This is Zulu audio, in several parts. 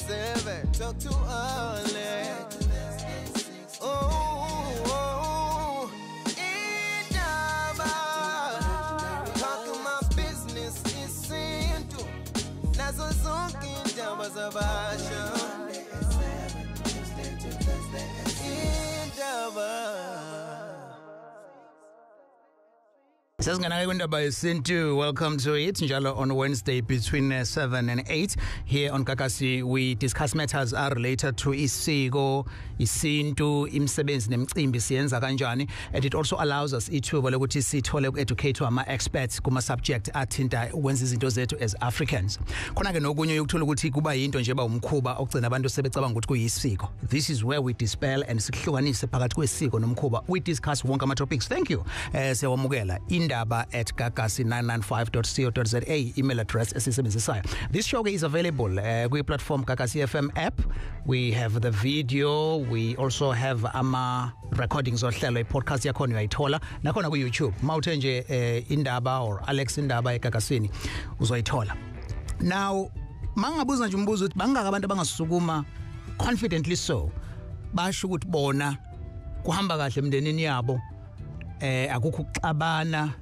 7. Talk to Alex. Oh, oh, indaba. Talk my business isintu. Nazo zonke indaba zabasha. Indaba. Sesingena kwindaba yesintu. Welcome to it njalo on Wednesday between 7 and 8 here on Gagasi. We discuss matters are related to isiko, isintu, imisebenzi nemicimbi siyenza kanjani, and it also allows us ithuba lokuthi sithole uku-educate ama experts kuma subject athinta ukwenza izinto zethu as Africans. Khona ke nokunye ukuthola ukuthi kuba yinto nje ba umkhuba ogcina abantu sebecabanga ukuthi kuyisiko. This is where we dispel and sihlukanise phakathi kwesiko nomkhuba. We discuss wonke ama topics. Thank you. Siyawamukela indaba@gagasi995.co.za email address esisebenzisayo. This show is available kwi platform Gagasi FM app. We have the video, we also have ama recordings ohlelo, i-podcast yakhona uyayithola nakhona ku YouTube. Mawuthe nje Indaba or Alex Indaba eGagasini uzoyithola. Now mangabuza nje umbuzo ukuthi bangaka abantu abangasukuma confidently so basho ukuthi bona kuhamba kahle emndenini yabo, akukho ukuxabana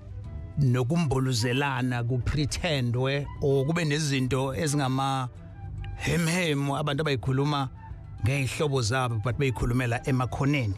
nokumboluzelana kupretendwe or kube nezinto ezingama hemhemu abantu abayikhuluma ngezihlobo zabo but beyikhulumela emakhoneni.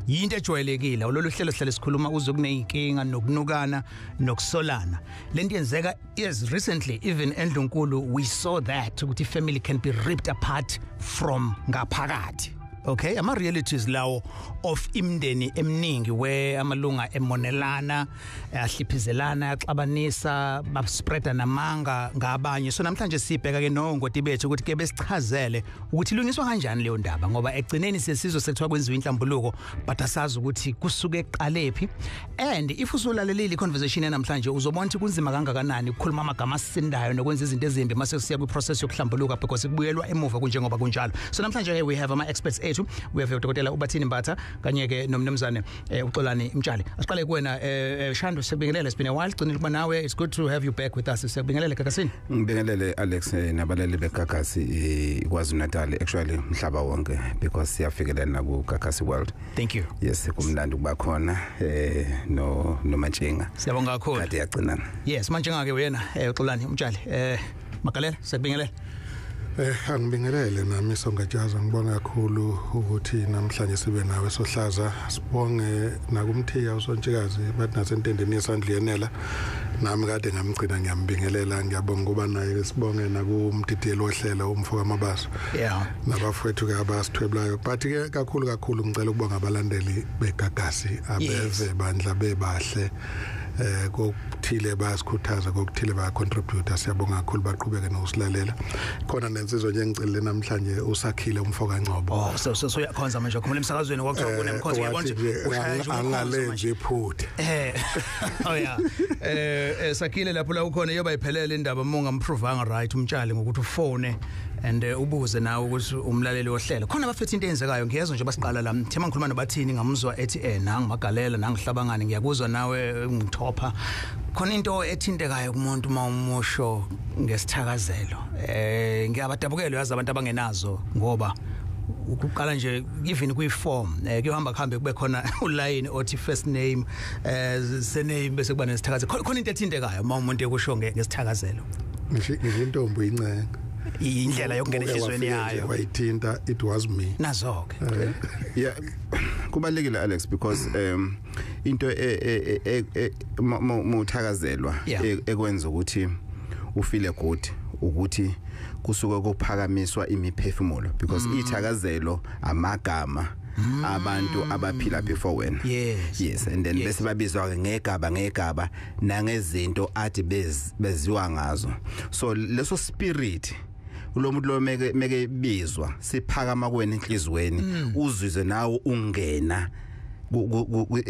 Yinto ejwayelekile lolu hlelo sihlale sikhuluma uze kuneyinkinga nokunukana nokusolana. Lento yenzeka yes recently even eNdlunkulu we saw that ukuthi family can be ripped apart from ngaphakathi. Okay, ama realities lawo of imndeni eminingi where amalunga emonelana, ahliphizelana, axabanisa, baspreada namanga ngabanye. So namhlanje sibheka ke nongoti bethu ukuthi ke besichazele ukuthi ilungiswa kanjani leyo ndaba, ngoba egcineni sesizwe sekuthiwa kwenziwa inhlambuluko but asazi ukuthi kusuke eqalephi. And if usulalelile i-conversation namhlanje uzobona ukuthi kunzima kangakanani ukukhuluma amagama asindayo nokwenza izinto ezimbi mase siya kwi process yokuhlambuluka, because kubuyelwa emuva kunjengoba kunjalo. So namhlanje we have ama experts ethu. We have Dr. Ubathini Mbatha kanye ke nomnumzane uXolani Mtshali. Asiqale kuwena Shando, siyakubingelela. It's been a while gcinile kuba nawe. It's good to have you back with us. Siyakubingelela Gagasini. Ngibingelele Alex nabalali beGagasi KwaZulu Natal, actually umhlaba wonke, because siyafikelela na ku Gagasi World. Thank you. Yes, kumnandi kuba khona no Nomantshinga. Siyabonga kakhulu. Kade yagcinana. Yes, Mantshinga ke wena uXolani Mtshali. Magalela, siyakubingelela. Angibingelele nami Songajaza, ngibonga kakhulu ukuthi namhlanje sibe nawe sohlaza. Sibonge nakumthiya uSontshikazi bathi nasentendeni yesandla yenela, nami kade ngamgcina ngiyambingelela, ngiyabonga kuba naye. Sibonge nakumdidiyelo ohlelo umfo kaMabaso, nabafowethu ke abasithwebulayo, but ke kakhulu kakhulu ngicela ukubonga abalandeli beGagasi abeze bandla bebahle, kokuthile bayasikhuthaza, kokuthile bayacontribute. Siyabonga kakhulu, baqhubeke nokusilalela. Khona nensizwa nje ngicelile namhlanje usakhile umfo kaNgcobo. Oh, so uyakhonza manje ukhumula emsakazweni kwakuthiwa kunemkhonzo, uyabona nje ushaya nje angalenzi iphutha. Oh yeah. Sakhile lapho la ukhona yoba iphelele indaba uma ungamprovanga right umtshali ngokuthi ufone and ubuze nawe ukuthi umlaleli wohlelo. Khona bafethu into eyenzekayo ngiyezwa nje basiqala la. Thema ngikhuluma nobathini ngamuzwa ethi nangimagalela nangihlabangani, ngiyakuzwa nawe ngithopha. Khona into ethintekayo kumuntu uma umusho ngesithakazelo. Ngiyabadabukela yazi abantu abangenazo, ngoba ukuqala nje even kwi form kuyohamba kuhambe kube khona uline othi first name, surname, bese kuba nesithakazelo. Khona into ethintekayo uma umuntu ekusho ngesithakazelo. Ngisho intombi incenga indlela yokungena enhlizweni yayo wayithinta, it was me nazo ke. Yeah, kubalekile Alex, because into muthakazelwa ekwenza ukuthi ufile good ukuthi kusuke kuphakamiswa imiphefumulo, because ithakazelo amagama abantu abaphila before wena. Yes, and then bese babizwa ke ngegaba ngegaba nangezinto athi beziwa ngazo. So leso spirit lo muntu lo meke bizwa siphakama kuwena enhlizweni, uzizwe nawe ungena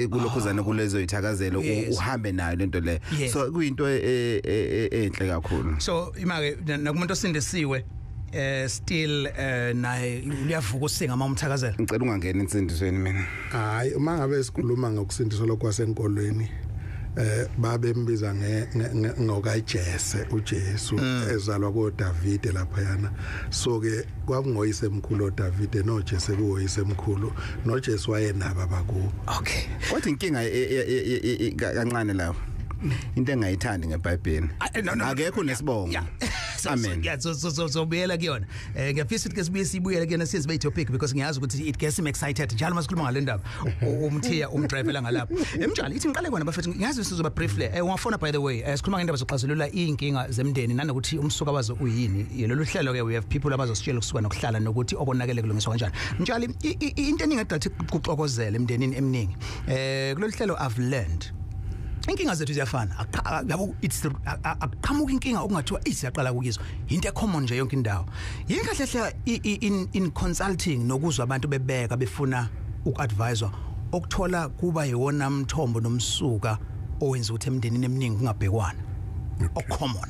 kulokhuzana kulezo ithakazelo, uhambe nayo lento le. So kuyinto enhle kakhulu. So imake nakumuntu osindisiwe still naye uyavuka usinga uma umthakazela. Ngicela ungangena insindisweni mina. Hayi, uma ngabe sikhuluma ngokusindiswa lokwasenkolweni Babembiza ngokaJese uJesu ezalwa koDavid lapha yana. So ke kwakungoyise emkhulu oDavid noJese kuwoyise emkhulu, noJesu wayenaba bakubo. Okay. Kodwa inkinga kancane lapho, into engayithandi ngeBhayibheli, akekho nesibongo. Amen. Yeah, so buyela kuyona. Ngiyafisa ukuthi ke sibuye sibuyele kuyona size topic, because ngiyazi ukuthi it gets him excited njalo masikhuluma ngale ndaba. Umthiya umdrivela ngalapho. Emjali ithi ngiqale kona bafethu, ngiyazi sizoba briefly. Ungafona by the way. Sikhuluma ngendaba zokuxazulula inkinga zemndeni nanokuthi umsuka wazo uyini. Lolu hlelo ke we have people abazositshela ukusuka nokuhlala nokuthi okonakele kulungiswa kanjani. Mtshali, into eningi edathi kuxokozela emndenini eminingi. Kulolu hlelo I've learned inkinga zethu ziyafana. Yabo, it's aqhamuka inkinga okungathiwa isiyaqala kukizwa, into ecommon nje yonke indawo. Yini kahle hle in consulting nokuzwa abantu bebeka befuna ukuadvisewa, okuthola kuba yiwona mthombo nomsuka owenza ukuthi emndenini eminingi kungabhekwana ocommon?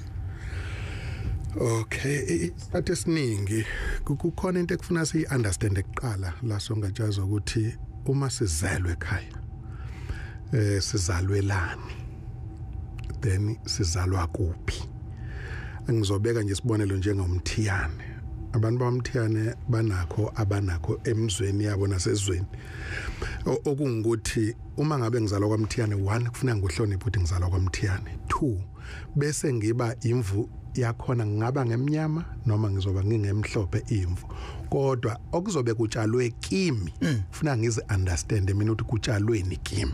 Okay, isikhathi esiningi kukhona into ekufuna siyi understand ekuqala la songatshaza, ukuthi uma sizelwe ekhaya, sizalwelani, then sizalwa kuphi. Ngizobeka nje isibonelo njengomthiyane. Abantu bamthiyane banakho abanakho emzweni yabo nasezweni, okungukuthi uma ngabe ngizalwa kwamthiyane, 1 kufuneka ngihloniphe ukuthi ngizalwa kwamthiyane, 2 bese ngiba imvu yakhona, ngingaba ngemnyama noma ngizoba ngingemhlophe imvu, kodwa okuzobe kutshalwe kimi kufuna ngizi understand mina ukuthi kutshalweni kimi.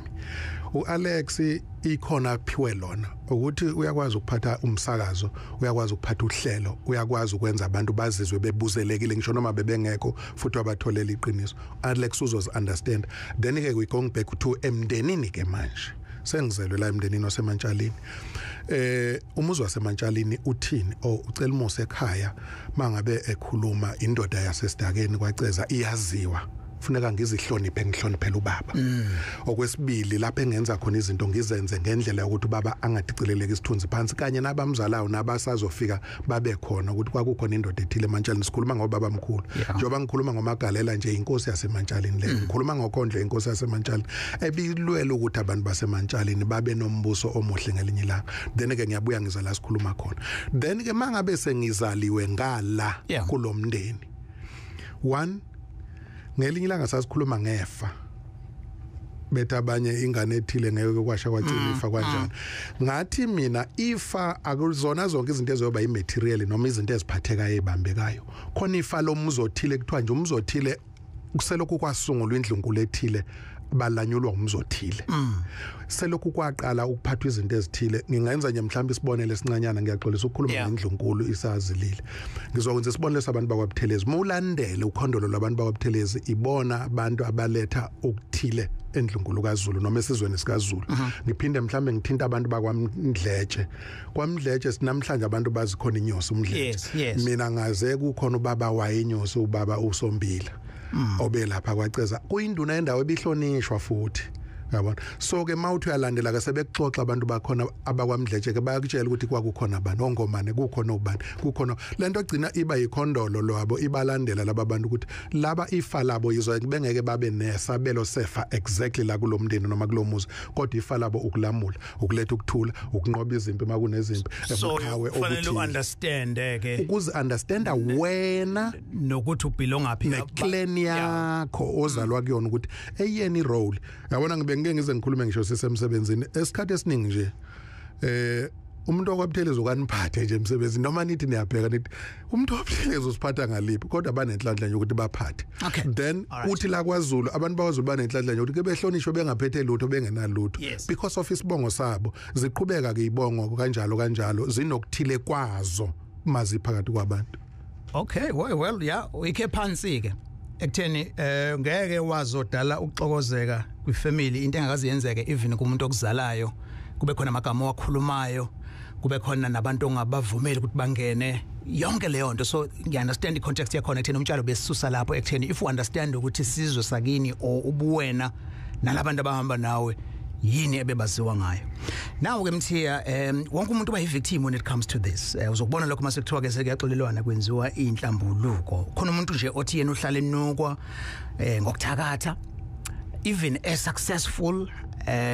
uAlex ikhona aphiwe lona ukuthi uyakwazi ukuphatha umsakazo, uyakwazi ukuphatha uhlelo, uyakwazi ukwenza abantu bazizwe bebuzelekile ngisho noma bebengekho, futhi wabatholela iqiniso. Alex uzozi understand. Then ke we going back to emndenini ke manje, sengizelwe la emndenini waseMantshalini. Umuzi waseMantshalini uthini? Ucela umusa ekhaya mangabe ekhuluma indoda yasesidakeni kwaceza iyaziwa, kufuneka ngizihloniphe, ngihloniphele ubaba. Okwesibili, lapho engenza khona izinto ngizenze ngendlela yokuthi ubaba angadicileleki isithunzi phansi, kanye nabamzalayo nabasazofika babe khona ukuthi kwakukhona indoda ethile eMantshalini. Sikhuluma ngobaba mkhulu, njengoba ngikhuluma ngomagalela nje, inkosi yaseMantshalini le, ngikhuluma ngokhondlo, inkosi yaseMantshalini ebilwela ukuthi abantu baseMantshalini babe nombuso omuhle ngelinye ilanga. Then ke ngiyabuya ngiza la sikhuluma khona. Then ke mangabe sengizaliwe ngala kulomndeni, 1 ngelinye ilanga sasikhuluma ngefa, bethi abanye ingane ethile ngeke kwasha kwacima ifa kanjani. Ngathi mina ifa akuzona zonke izinto ezoba imaterial noma izinto eziphathekayo ezibambekayo. Khona ifa lomuzothile, kuthiwa nje umzothile kuselokhu kwasungulwa indlunkulu ethile, balanyulwa umzothile, selokhu kwaqala ukuphathwa izinto ezithile. Ngingenza nje mhlawumbe isibonelo esincanyana, ngiyaxolisa ukukhuluma ngendlunkulu isazilile. Ngizokwenza isibonelo sabantu bakwaButhelezi. Mawulandele ukhondolo lwabantu bakwaButhelezi, ibona abantu abaletha okuthile endlunkulu kaZulu noma esizweni sikaZulu. Ngiphinde mhlawumbe ngithinta abantu bakwaMdletshe. KwaMdletshe sinamhlanje abantu bazikhona inyosi uMdletshe. Mina ngaze kukhona ubaba wayenyosi, ubaba uSombila obelapha kwaceza, kuyinduna yendawo ebihlonishwa futhi, yabona. So ke mawuthi uyalandela ke sebekuxoxa abantu bakhona abakwaMdletshe ke, bayakutshela ukuthi kwakukhona abantu ongomane, kukhona ubani, kukhona lento ogcina iba yikhondolo lwabo, ibalandela laba bantu ukuthi laba ifa labo yizo bengeke babe nesabelo sefa exactly la kulomndeni noma kulomuzi, kodwa ifa labo ukulamula, ukuletha ukuthula, ukunqoba izimpi makunezimpi. Ebuqhawe obuthile. So understand ke ukuze understand wena nokuthi ubelong aphi neclan yakho ozalwa kuyona, ukuthi eyeni role, yabona. Ngibe ngike ngize ngikhulume ngisho sisemsebenzini esikhathi esiningi nje, umuntu okwaButhelezi ukaniphathe nje emsebenzini, noma nithi niyabheka nithi umuntu waButhelezi usiphatha ngaliphi, kodwa banenhlanhla nje ukuthi baphathe. Then uthi la kwaZulu, abantu bakwaZulu banenhlanhla nje ukuthi ke behlonishwe bengaphethe lutho, bengenalutho, because of isibongo sabo. Ziqhubeka ke ibongo kanjalo kanjalo, zinokuthile kwazo maziphakathi kwabantu. Okay, well yeah, ikhe phansi ke ekutheni ngeke wazodala ukuxokozeka kwifamily, into engakazi yenzeke even kumuntu okuzalayo, kube khona amagama owakhulumayo, kube khona nabantu ongabavumeli ukuthi bangene, yonke leyo nto. So ngiya understand i context yakhona ekutheni umtshalo besisusa lapho ekutheni if you understand ukuthi isizwe sakini or ubuwena nalabantu abahamba nawe yini ebebaziwa ngayo. Now ke Mthiya, wonke umuntu uba yi-victim when it comes to this. Uzokubona lokho mase kuthiwa ke sekuyaxolelwana kwenziwa inhlambuluko. Khona umuntu nje othi yena uhlala enukwa ngokuthakatha, Even a successful,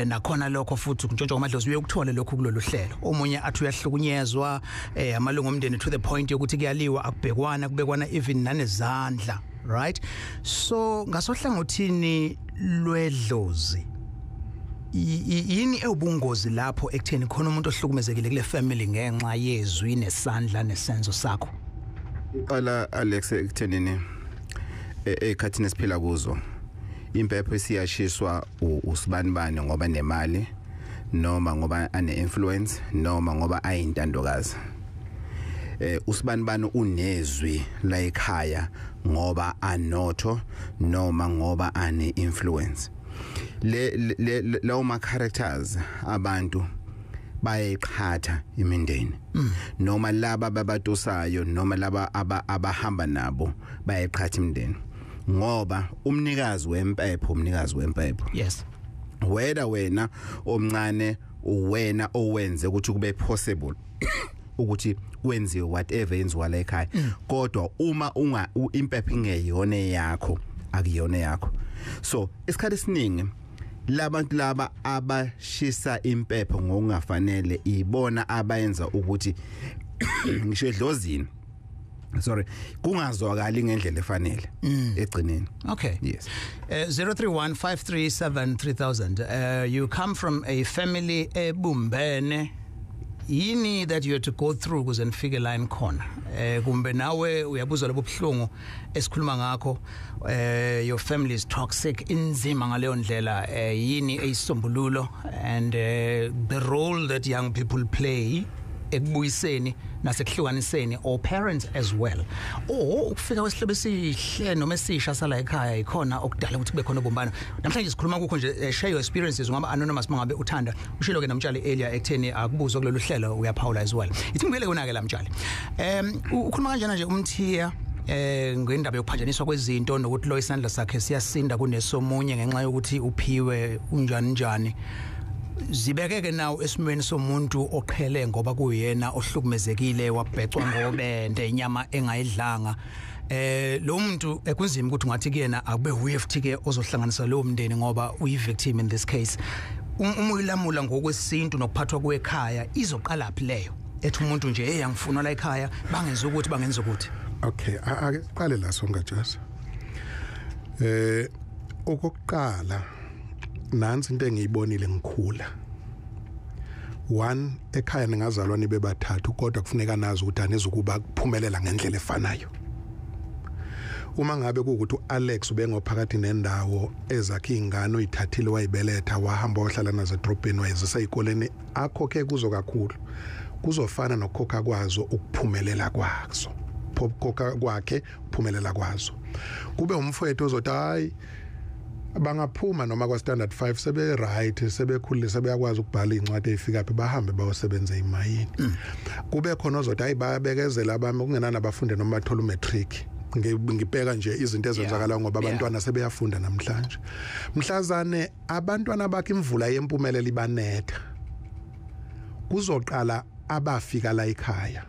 nakhona lokho futhi kuntshontshwa kwamadlozi, uyokuthole lokhu kulolu hlelo. Omunye athi uyahlukunyezwa amalungu omndeni to the point yokuthi kuyaliwa, akubhekwana, kubekwana even nanezandla, right? So ngasohlangothini lwedlozi, yini ewubungozi lapho ekutheni khona umuntu ohlukumezekile kule family ngenxa yezwi nesandla nesenzo sakho? Iqala, Alex, ekuthenini ekhathini esiphila kuzo impepho isiyashiswa usibanibani ngoba nemali, noma ngoba ane influence, noma ngoba ayintandokazi. Usibanibani unezwi la ekhaya ngoba anotho noma ngoba ane influence. Le lawo ma characters abantu bayayiqhatha imindeni, noma laba babatusayo, noma laba abahamba nabo bayayiqhatha imindeni, ngoba umnikazi wempepho, umnikazi wempepho, whether wena omncane, wena owenze ukuthi kube possible ukuthi kwenziwe whatever yenziwa la ekhaya, kodwa uma unga impepho ingeyona yakho, akuyona yakho. So isikhathi esiningi labantu laba abashisa impepho ngokungafanele ibona abayenza ukuthi ngisho edlozini, sorry, kungazwakali ngendlela efanele egcineni. Okay. Yes. 0315373000. You come from a family ebumbene, yini that you had to go through ukuze nifike la khona? Kumbe nawe uyabuzwa lobo buhlungu esikhuluma ngakho, your family is toxic, inzima ngaleyo ndlela, yini eyisombululo and the role that young people play ekubuyiseni nasekuhlukaniseni, or parents as well, or ukufika kwesihlobo esihle noma esisha sala ekhaya ikhona okudala ukuthi kube khona ubumbano namhlanje sikhuluma kukho nje? Share your experiences, ungaba anonymous mangabe uthanda. Ushilo ke nomtshali earlier ekutheni akubuzwa kulolu hlelo, uyaphawula as well. Ithi ngibuyele kona ke la, mtshali. Ukhuluma kanjena nje umthiya ngendaba yokuphanjaniswa kwezinto nokuthi lo isandla sakhe siyasinda kunesomunye ngenxa yokuthi uphiwe unjani njani. Zibekeke nawo esimweni somuntu oqhele ngoba kuyena ohlukumezekile, wabhecwa ngobende, inyama engayidlanga. Lo muntu ekunzima ukuthi ungathi kuyena akube uye futhi ke ozohlanganisa lo mndeni ngoba uyi victim in this case. Uma uyilamula ngokwesintu nokuphathwa kwekhaya, izoqala phi leyo ethi umuntu nje, "Hey, angifuna la ekhaya, bangenza ukuthi, bangenza ukuthi"? Okay, ake siqale la, Songajazi. Okokuqala, nansi into engiyibonile ngikhula. One, ekhaya ningazalwa nibe bathathu, kodwa kufuneka nazi ukuthi anizukuba kuphumelela ngendlela efanayo. Uma ngabe kuukuthi uAlex ubengophakathi nendawo, ezakhe ingane uyithathile, wayibeletha, wahamba wahlala nazo edrobheni, wayizisa ezikoleni akhokhe kuzo kakhulu, kuzofana nokukhokha kwazo ukuphumelela kwazo, ukukhokha kwakhe uphumelela kwazo. Kube umfowethu ozothi, hayi, bangaphuma noma kwa standard 5 sebe right, sebekhulile, sebeyakwazi ukubhala incwadi ezifika phi, bahambe bayosebenza emayini. Kube khona ozothi, hayi, bayabekezela abami, kungenani abafunde noma bathola umatric. Ngibheka nje izinto ezenzakala ngoba abantwana sebeyafunda namhlanje. Mhlazane abantwana bakhe imvula yempumelelo ibanetha, kuzoqala abafika la ekhaya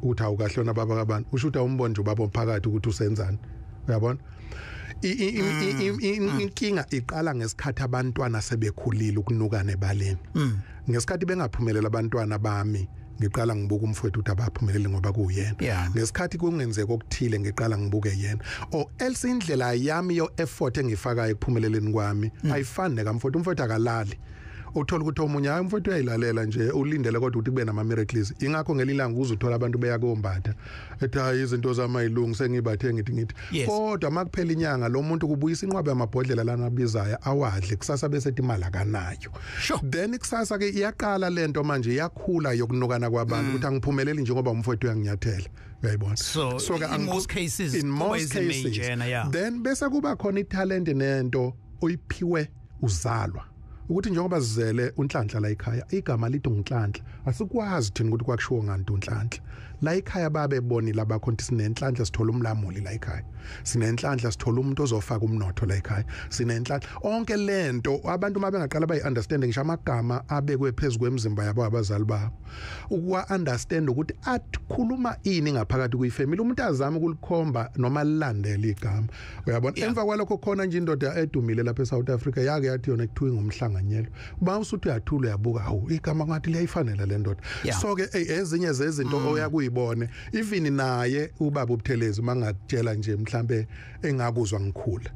uthi, "Awukahlona baba kabantu." Usho ukuthi awumboni nje ubaba omphakathi ukuthi usenzani, uyabona? Inkinga iqala ngesikhathi abantwana sebekhulile, ukunukana ebaleni. Ngesikhathi bengaphumelela abantwana bami, ngiqala ngibuka umfowethu ukuthi abaphumeleli ngoba kuyena. Ngesikhathi kungenzeka okuthile, ngiqala ngibuke yena, or else indlela yami yo effort engifakayo ekuphumeleleni kwami ayifani nekamfowethu. Umfowethu akalali. Uthola ukuthi omunye, hayi, umfowethu uyayilalela nje, ulindele kodwa ukuthi kube nama miracles. Ingakho ngelilanga uze uthola abantu beya kombatha, ethi, "Hayi, izinto zamayilungu sengibathe, ngithi." Kodwa makuphela inyanga, lo muntu kubuyisa inqwaba yamabhodlela lana abizayo, awadle. Kusasa bese ethi imali akanayo. Then kusasa ke iyaqala lento manje, iyakhula yokunukana kwabantu ukuthi angiphumeleli njengoba umfowethu uyanginyathela, uyayibona? So, ke in most cases, in kuba most izimo cases ey'njena, yeah. Then bese kuba khona italent nento oyiphiwe uzalwa. Ukuthi njengoba sizele uNhlanhla la ekhaya, igama lithi uNhlanhla, asikwazi thina ukuthi kwakushiwo nganto uNhlanhla la ekhaya. Babebonile abakhona ukuthi sinenhlanhla, sithola umlamuli la ekhaya, sinenhlanhla, sithola umuntu ozofaka umnotho la ekhaya, sinenhlanhla. Onke lento abantu uma bengaqala bayi-understand, ngisho amagama abekwe phezu kwemizimba yabo abazali babo, ukuwa understand ukuthi akhuluma ini ngaphakathi kuyifamily, umuntu azama ukulikhomba noma lilandele igama, uyabona. Emva kwalokho khona nje indoda edumile lapha eSouth Africa yake yathi yona kuthiwa ngumhlanganyelo, ba usuthi uyathula uyabuka, hawu, igama ngathi liyayifanela le ndoda. So ke ezinye zezinto oyakuyibone, even naye ubaba uButhelezi mangakutshela nje mhlambe engakuzwa ngikhula,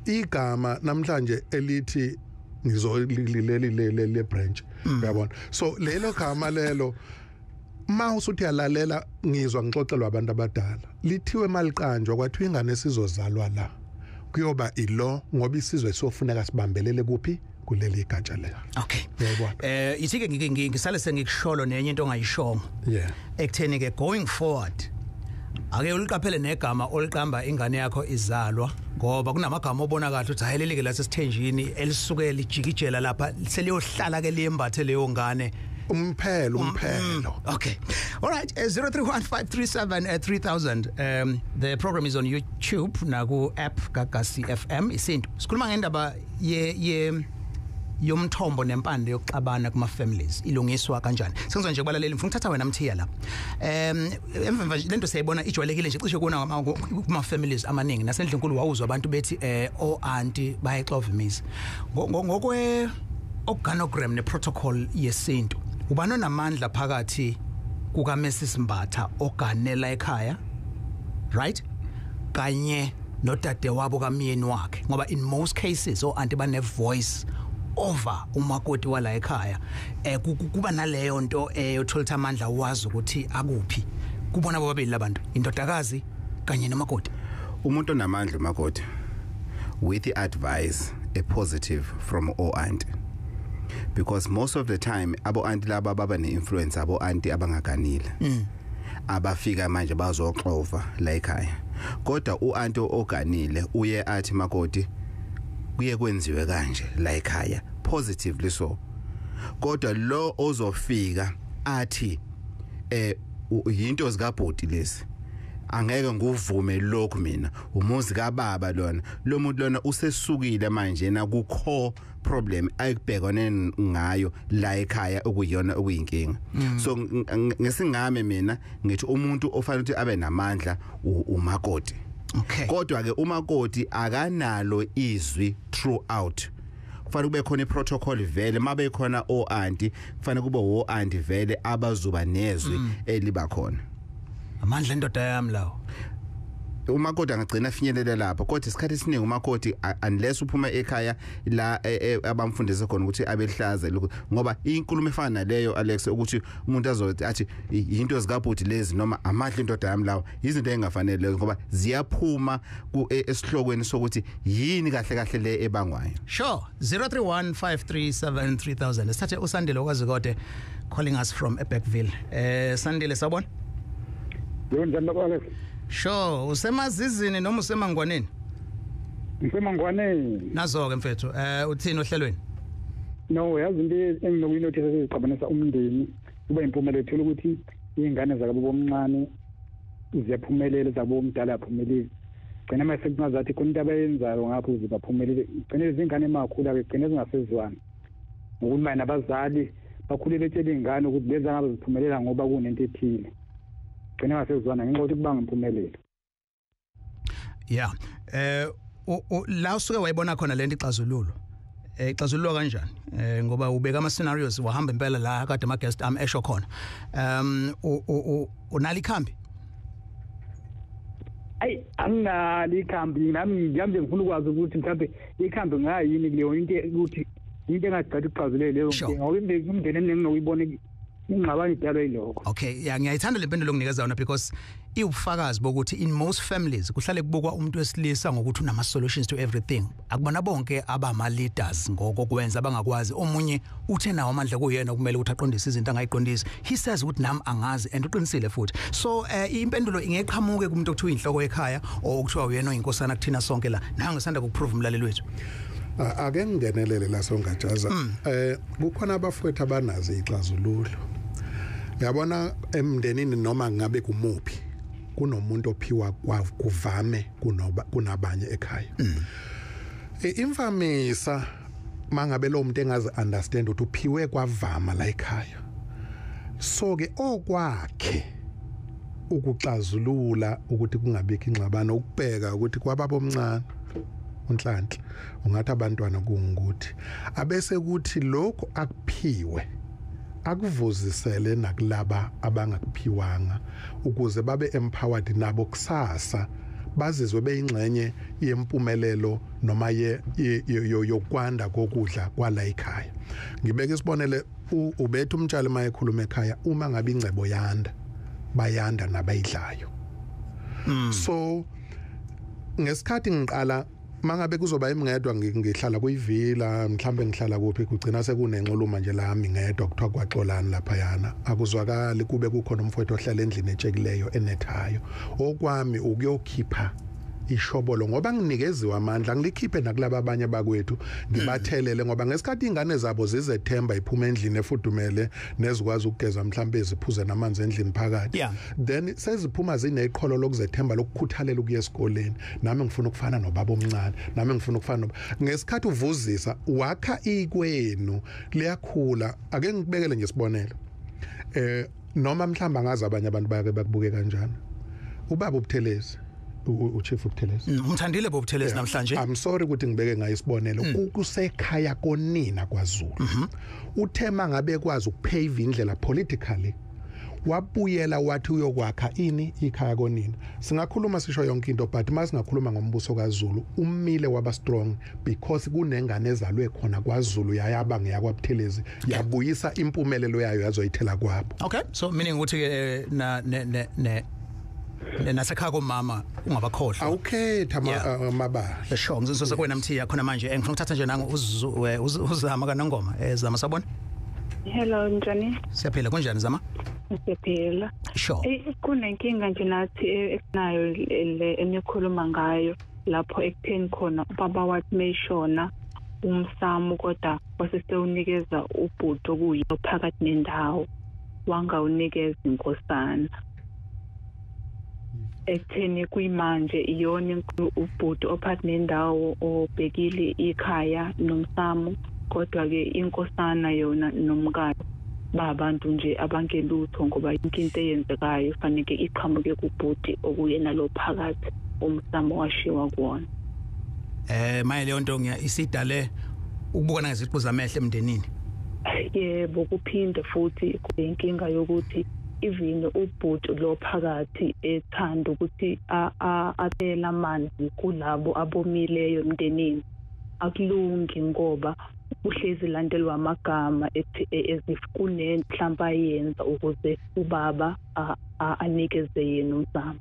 igama namhlanje elithi ngizolileli le branch, uyabona. So lelo gama lelo, ma usuthi uyalalela, ngizwa ngixoxelwa abantu abadala, lithiwe maliqanjwa kwathiwa ingane esizozalwa la kuyoba ilo, ngoba isizwe sofuneka sibambelele kuphi kuleli gatsha lela. Okay. Uyayibona. Ithi ke ngisale sengikusholo nenye into ongayishongo ekutheni ke going forward ake uliqaphele negama oliqamba ingane yakho izalwa, ngoba kunamagama obona kahle ukuthi ayelelike la sesithenjini elisuke lijikijela lapha seliyohlala ke liyembathe leyo ngane. Umphelo, umphelo. Okay. All right, 031537 3000. The program is on YouTube naku app Gagasi FM isintu. Sikhuluma ngendaba ye yomthombo nempande yokuxabana kuma families, ilungiswa kanjani. Sengizwa nje kubalaleli, ngifuna ukuthatha wena Mthiya la. Emva lento siyayibona ijwayelekile nje cishe kuona kuma families amaningi, nasendlunkulu wawuzwa abantu bethi o auntie bayexova imizi. Ngokwe organogram ne protocol yesintu, ubani onamandla phakathi kuka Mrs Mbatha oganela ekhaya, right, kanye nodade wabo kamyeni wakhe? Ngoba in most cases o auntie bane voice over umakoti wala ekhaya. Kuba naleyo nto eyothola amandla wazi ukuthi akuphi kubona bobabili labantu, indodakazi kanye nomakoti. Umuntu onamandla umakoti, with the advice a positive from o auntie, because most of the time abo auntie laba baba ne-influence, abo auntie abangaganile abafika manje bazoxova la ekhaya. Kodwa u-auntie oganile uye athi makoti kuye kwenziwe kanje la ekhaya, positively so. Kodwa lo ozofika athi yinto zikabhoti lezi, angeke nguvume lokhu mina, umuzi kababa lona, lo muntu lona usesukile manje na ku core problem ayibhekene ngayo la ekhaya okuyiyona okuyinkinga. So ngesingame mina ngithi umuntu ofanele ukuthi abe namandla umakoti. Okay. Kodwa ke umakoti akanalo izwi throughout. Kufanele kube khona iprotocol vele, mabe khona o auntie, kufanele kube o auntie vele abazuba nezwi eliba khona. Amandla endoda yami lawo. Umakoti angagcina afinyelele lapho, kodwa isikhathi esiningi umakoti unless uphuma ekhaya la abamfundise khona ukuthi abehlaze lokho, ngoba inkulumo efana naleyo Alex ukuthi umuntu azothi athi into zikabhuti lezi noma amandla indoda yami lawo, izinto engafanele lezo, ngoba ziyaphuma esihlokweni sokuthi yini kahle kahle le ebangwayo. Sure. 0315373000. Sithathe uSandile okwazi calling us from Ebeckville. Sandile, sawubona. Yebo, njani lapho Alex? Sure, usemazizini noma usemangwaneni? Ngisemangwaneni. Nazo ke mfethu, uthini ohlelweni? No, yazi into enginokuyinothisa sezixabanisa umndeni kuba impumelelo, ethola ukuthi izingane zakabo bomncane ziyaphumelela, zabo omdala yaphumelele. Gcina mase kungazathi khona into abayenzayo ngapho ukuze baphumelele, gcina izingane emakhula ke gcina zingasezwani. Ngokuthi manje nabazali bakhulele etshela izingane ukuthi lezi ngabe ziphumelela ngoba kunento ethile. Gcina ngasezwana ngenxa yokuthi kubanga impumelelo. Yeah. La usuke wayibona khona lento ixazululo. Ixazululwa kanjani? Ngoba ubeka ama scenarios wahamba impela la kade ama guest am esho khona. Unali ikhambi? Ayi, anginali ikhambi nami, ngihambe ngifuna ukwazi ukuthi mhlawumbe ikhambi ngayini kuleyo into, ukuthi into engagcina ixazulule leyo nkinga, ngoba imindeni eminingi ngiyibona ingxabano idalwa yilokho. Okay, yeah, ngiyayithanda le mpendulo onginikeza yona, because iwubufakazi bokuthi in most families kuhlale kubukwa umuntu wesilisa ngokuthi unama solutions to everything. Akubona bonke abama leaders ngokokwenza abangakwazi. Omunye uthe nawo amandla kuyena kumele ukuthi aqondise izinto angayiqondisi. He says ukuthi nami angazi, and uqinisile futhi. So impendulo ingeqhamuke kumuntu okuthiwa inhloko ekhaya or okuthiwa uyena oyinkosana kuthina sonke la. Nangu ngisanda ukuprove umlaleli wethu. Ake ngingenelele la songajaza. Kukhona abafowethu abanazo ixazululo. Yabona emndenini noma ngabe kumuphi kunomuntu ophiwa kuvame kunabanye ekhaya. Imvamisa mangabe lo muntu engazi understand ukuthi uphiwe kwavama la ekhaya. So ke okwakhe ukuxazulula ukuthi kungabikho ingxabano ukubheka ukuthi kwababa omncane uNhlanhla ungathi abantwana kungukuthi abese kuthi lokho akuphiwe akuvuzisele nakulaba abangakuphiwanga ukuze babe empowered nabo kusasa bazizwe beyingxenye yempumelelo noma yokwanda kokudla kwala ekhaya. Ngibeka isibonele, ubethu umtshali mayekhuluma ekhaya uma ngabe ingcebo yanda bayanda nabayidlayo. So ngesikhathi ngiqala mangabe kuzoba imngedwa ngihlala kuyivila mhlambe ngihlala kuphi kugcina sekunenxuluma nje lami ngedwa kuthiwa kwaxolani lapha yana akuzwakali kube kukhona umfowethu ohlala endlini etshekileyo enethayo. Okwami ukuyokhipha ishobolo ngoba nginikeziwe amandla ngilikhiphe nakulaba abanye bakwethu ngibathelele ngoba ngesikhathi ingane zabo zizethemba iphuma endlini efudumele nezikwazi ukugeza mhlambe eziphuze namanzi endlini phakathi, then seziphuma zineqholo lokuzethemba lokukhuthalela ukuya esikoleni. Nami ngifuna ukufana nobaba omncane, nami ngifuna ukufana ngesikhathi uvuzisa wakha ikwenu liyakhula. Ake ngikubekele nje isibonelo, noma mhlamba ngazi abanye abantu bayake bakubuke kanjani. Ubaba uButhelezi, uChief Buthelezi, umthandile boButhelezi namhlanje. I'm sorry ukuthi ngibeke ngayo isibonelo. Kusekhaya konina kwaZulu, uthema ngabe kwazi ukupave indlela politically wabuyela wathi uyokwakha ini ikhaya konina. Singakhuluma sisho yonke into, but masingakhuluma ngombuso kaZulu umile waba strong because kunengane ezalwe khona kwaZulu yayaba ngeyakwaButhelezi yabuyisa impumelelo yayo yazoyithela kwabo. Okay, so meaning ukuthi ke na ne ne nasekhaya komama ungabakhohlwa awukhetha amabala. Sure, ngizosose kuwena Mthiya khona manje ngifuna ukuthatha nje nangu uzama kaNongoma. Zama sabona. Hello, njani? Siyaphila, kunjani Zama? Siyaphila. Sure. Kunenkinga nje nathi esinayo le enikhuluma ngayo lapho ekutheni khona ubaba wathi mayishona umsamo kodwa wasesewunikeza ubhuti okuyiyo phakathi nendawo wangawunikeza inkosana. Ekutheni kuyimanje iyona ubhuti ophathi nendawo obhekile ikhaya nomsamo, kodwa ke inkosana yona nomkayo babantu nje abangelutho ngoba yonke into eyenzekayo fanele iqhamuke kubhuti okuyena lo phakathi umsamo washiwa kuwona. Maye leyo nto isidale ukubukana ngeziqu zamehlo emndenini. Yebo, kuphinde futhi inkinga yokuthi even ubhuti lo phakathi ethanda ukuthi athela amanzi kulabo abomileyo emndenini akulungi ngoba uhlezi landelwa amagama ethi as if kunenhlampa ayenza ukuze ubaba anikeze yena umzamo.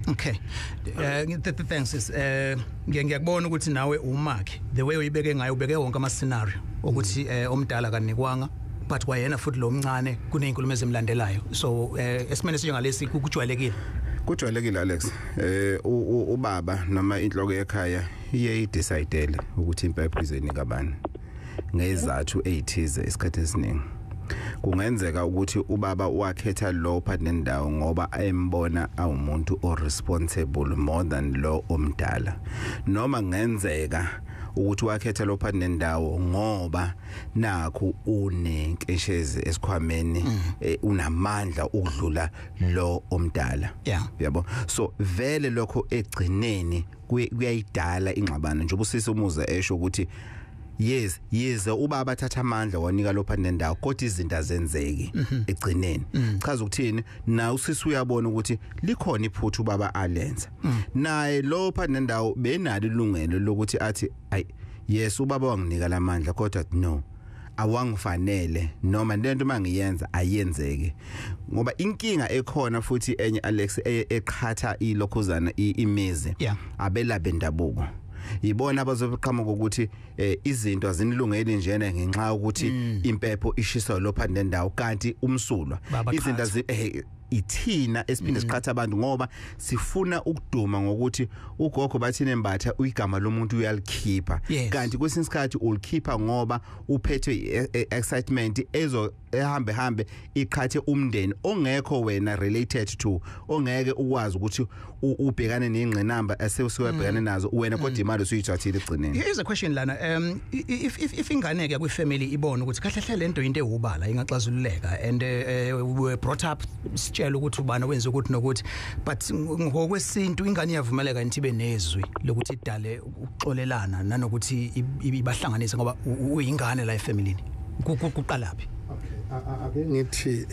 Okay. Thanks. Ngiyakubona ukuthi nawe umakhe the way uyibeke ngayo ubeke wonke ama scenario ukuthi omdala kanikwanga but wayena futhi lo mncane kunezinkulumo ezimlandelayo. So esimene sinjengalesi kujwayelekile. Kujwayelekile Alex. Ubaba noma inhloko ekhaya iye idecide ukuthi impepho izoyinika bani ngezathu ezithize isikhathi esiningi. Kungenzeka ukuthi ubaba wakhetha lo phakathi nendawo ngoba embona awumuntu o responsible more than lo omdala, noma kungenzeka ukuthi wakhetha lo phakathi nendawo ngoba nakho unenkeshezi esikhwameni, unamandla ukudlula lo omdala. Yabo, so vele lokho egcineni kuyayidala ingxabano njengoba usisi umuza esho ukuthi yes yize ubaba athatha amandla wanika lo phakathi nendawo kodwa izinto azenzeki egcineni. Chaza ukuthini na usisi uyabona ukuthi likhona iphutha ubaba alenza, naye lo phakathi nendawo benalo ilungelo lokuthi athi ay yes ubaba wanginika lamandla kodwa no awangifanele noma lento mangiyenza ayenzeki. Ngoba inkinga ekhona futhi enye Alex eqhatha ilokhuzana imizi abelabe ndabuko yibona abazoqhamuka ukuthi izinto azinilungeli njena ngenxa ukuthi impepho ishiswa lo phakathi nendawo kanti umsulwa izinto Ithina esiphinde siqhatha abantu ngoba sifuna ukuduma ngokuthi ugogo bathine mbatha uyigama lomuntu uyalikhipha. Kanti kwesinye isikhathi ulikhipha ngoba uphethwe excitement ezo ehambe hambe iqhathe umndeni ongekho wena related to, ongeke ukwazi ukuthi ubhekane nengqinamba esewubhekane nazo wena, kodwa imali usuyithathile egcineni. Here's a question lana, if ingane ke kwifamily ibona ukuthi kahle hle lento into ewubala ingaxazululeka, and we were brought up sitshela ukuthi ubani wenza ukuthi nokuthi, but ngokwesintu ingane iyavumeleka into ibe nezwi lokuthi idale ukuxolelana nanokuthi ibahlanganise, ngoba uyingane la efamilini, kuqalaphi? Okay, ake ngithi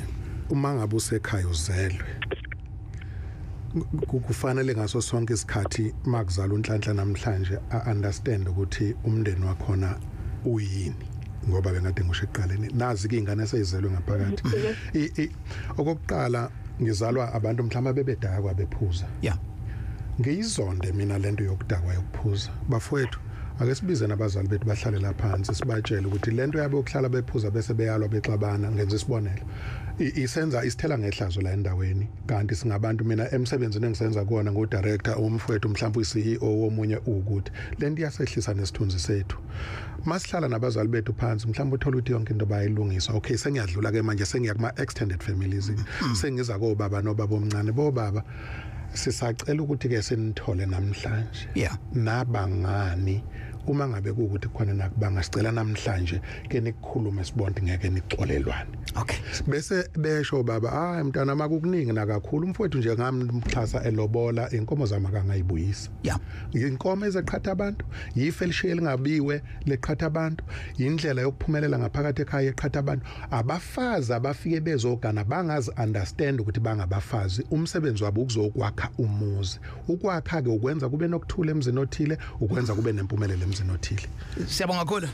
uma ngabe usekhaya uzelwe, kufanele ngaso sonke isikhathi makuzala uNhlanhla namhlanje a understand ukuthi umndeni wakhona uyini, ngoba bengade ngisho ekuqaleni nazi ke ingane eseyizelwe ngaphakathi. Okokuqala ngizalwa abantu mhlawumbe bebedakwa bephuza. Ngiyizonde mina lento yokudakwa yokuphuza. Bafowethu, ake sibize nabazali bethu bahlale la phansi sibatshele ukuthi lento yabo yokuhlala bephuza bese beyalwa bexabana, ngenza isibonelo, isenza isithela ngehlazo la endaweni. Kanti singabantu, mina emsebenzini engisenza kuona ngo director, umfowethu mhlawumbe uCEO womunye, ukuthi lento iyasehlisa nesithunzi sethu. Masihlala nabazali bethu phansi, mhlawumbe uthola ukuthi yonke into bayilungisa. Okay, sengiyadlula ke manje, sengiya kuma extended families, sengiza kobaba nobaba omncane. Bobaba, sisacela ukuthi ke sinithole namhlanje nabangani, uma ngabe kuukuthi khona nakubanga, sicela namhlanje ke nikukhulume sibonke, ngeke nixolelwane. Okay, bese besho baba, hayi mntana makukuningi nakakhulu, umfowethu nje ngamxhasa elobola, inkomo zami akangayibuyisa. Inkomo ezeqhatha abantu, yife elishiye lingabiwe leqhatha abantu, indlela yokuphumelela ngaphakathi ekhaya eqhatha abantu. Abafazi abafike bezogana bangazi understand ukuthi bangabafazi, umsebenzi wabo ukuzokwakha umuzi. Ukwakha ke ukwenza kube nokuthula emzini othile, ukwenza kube nempumelelo emzini othile. Siyabonga kakhulu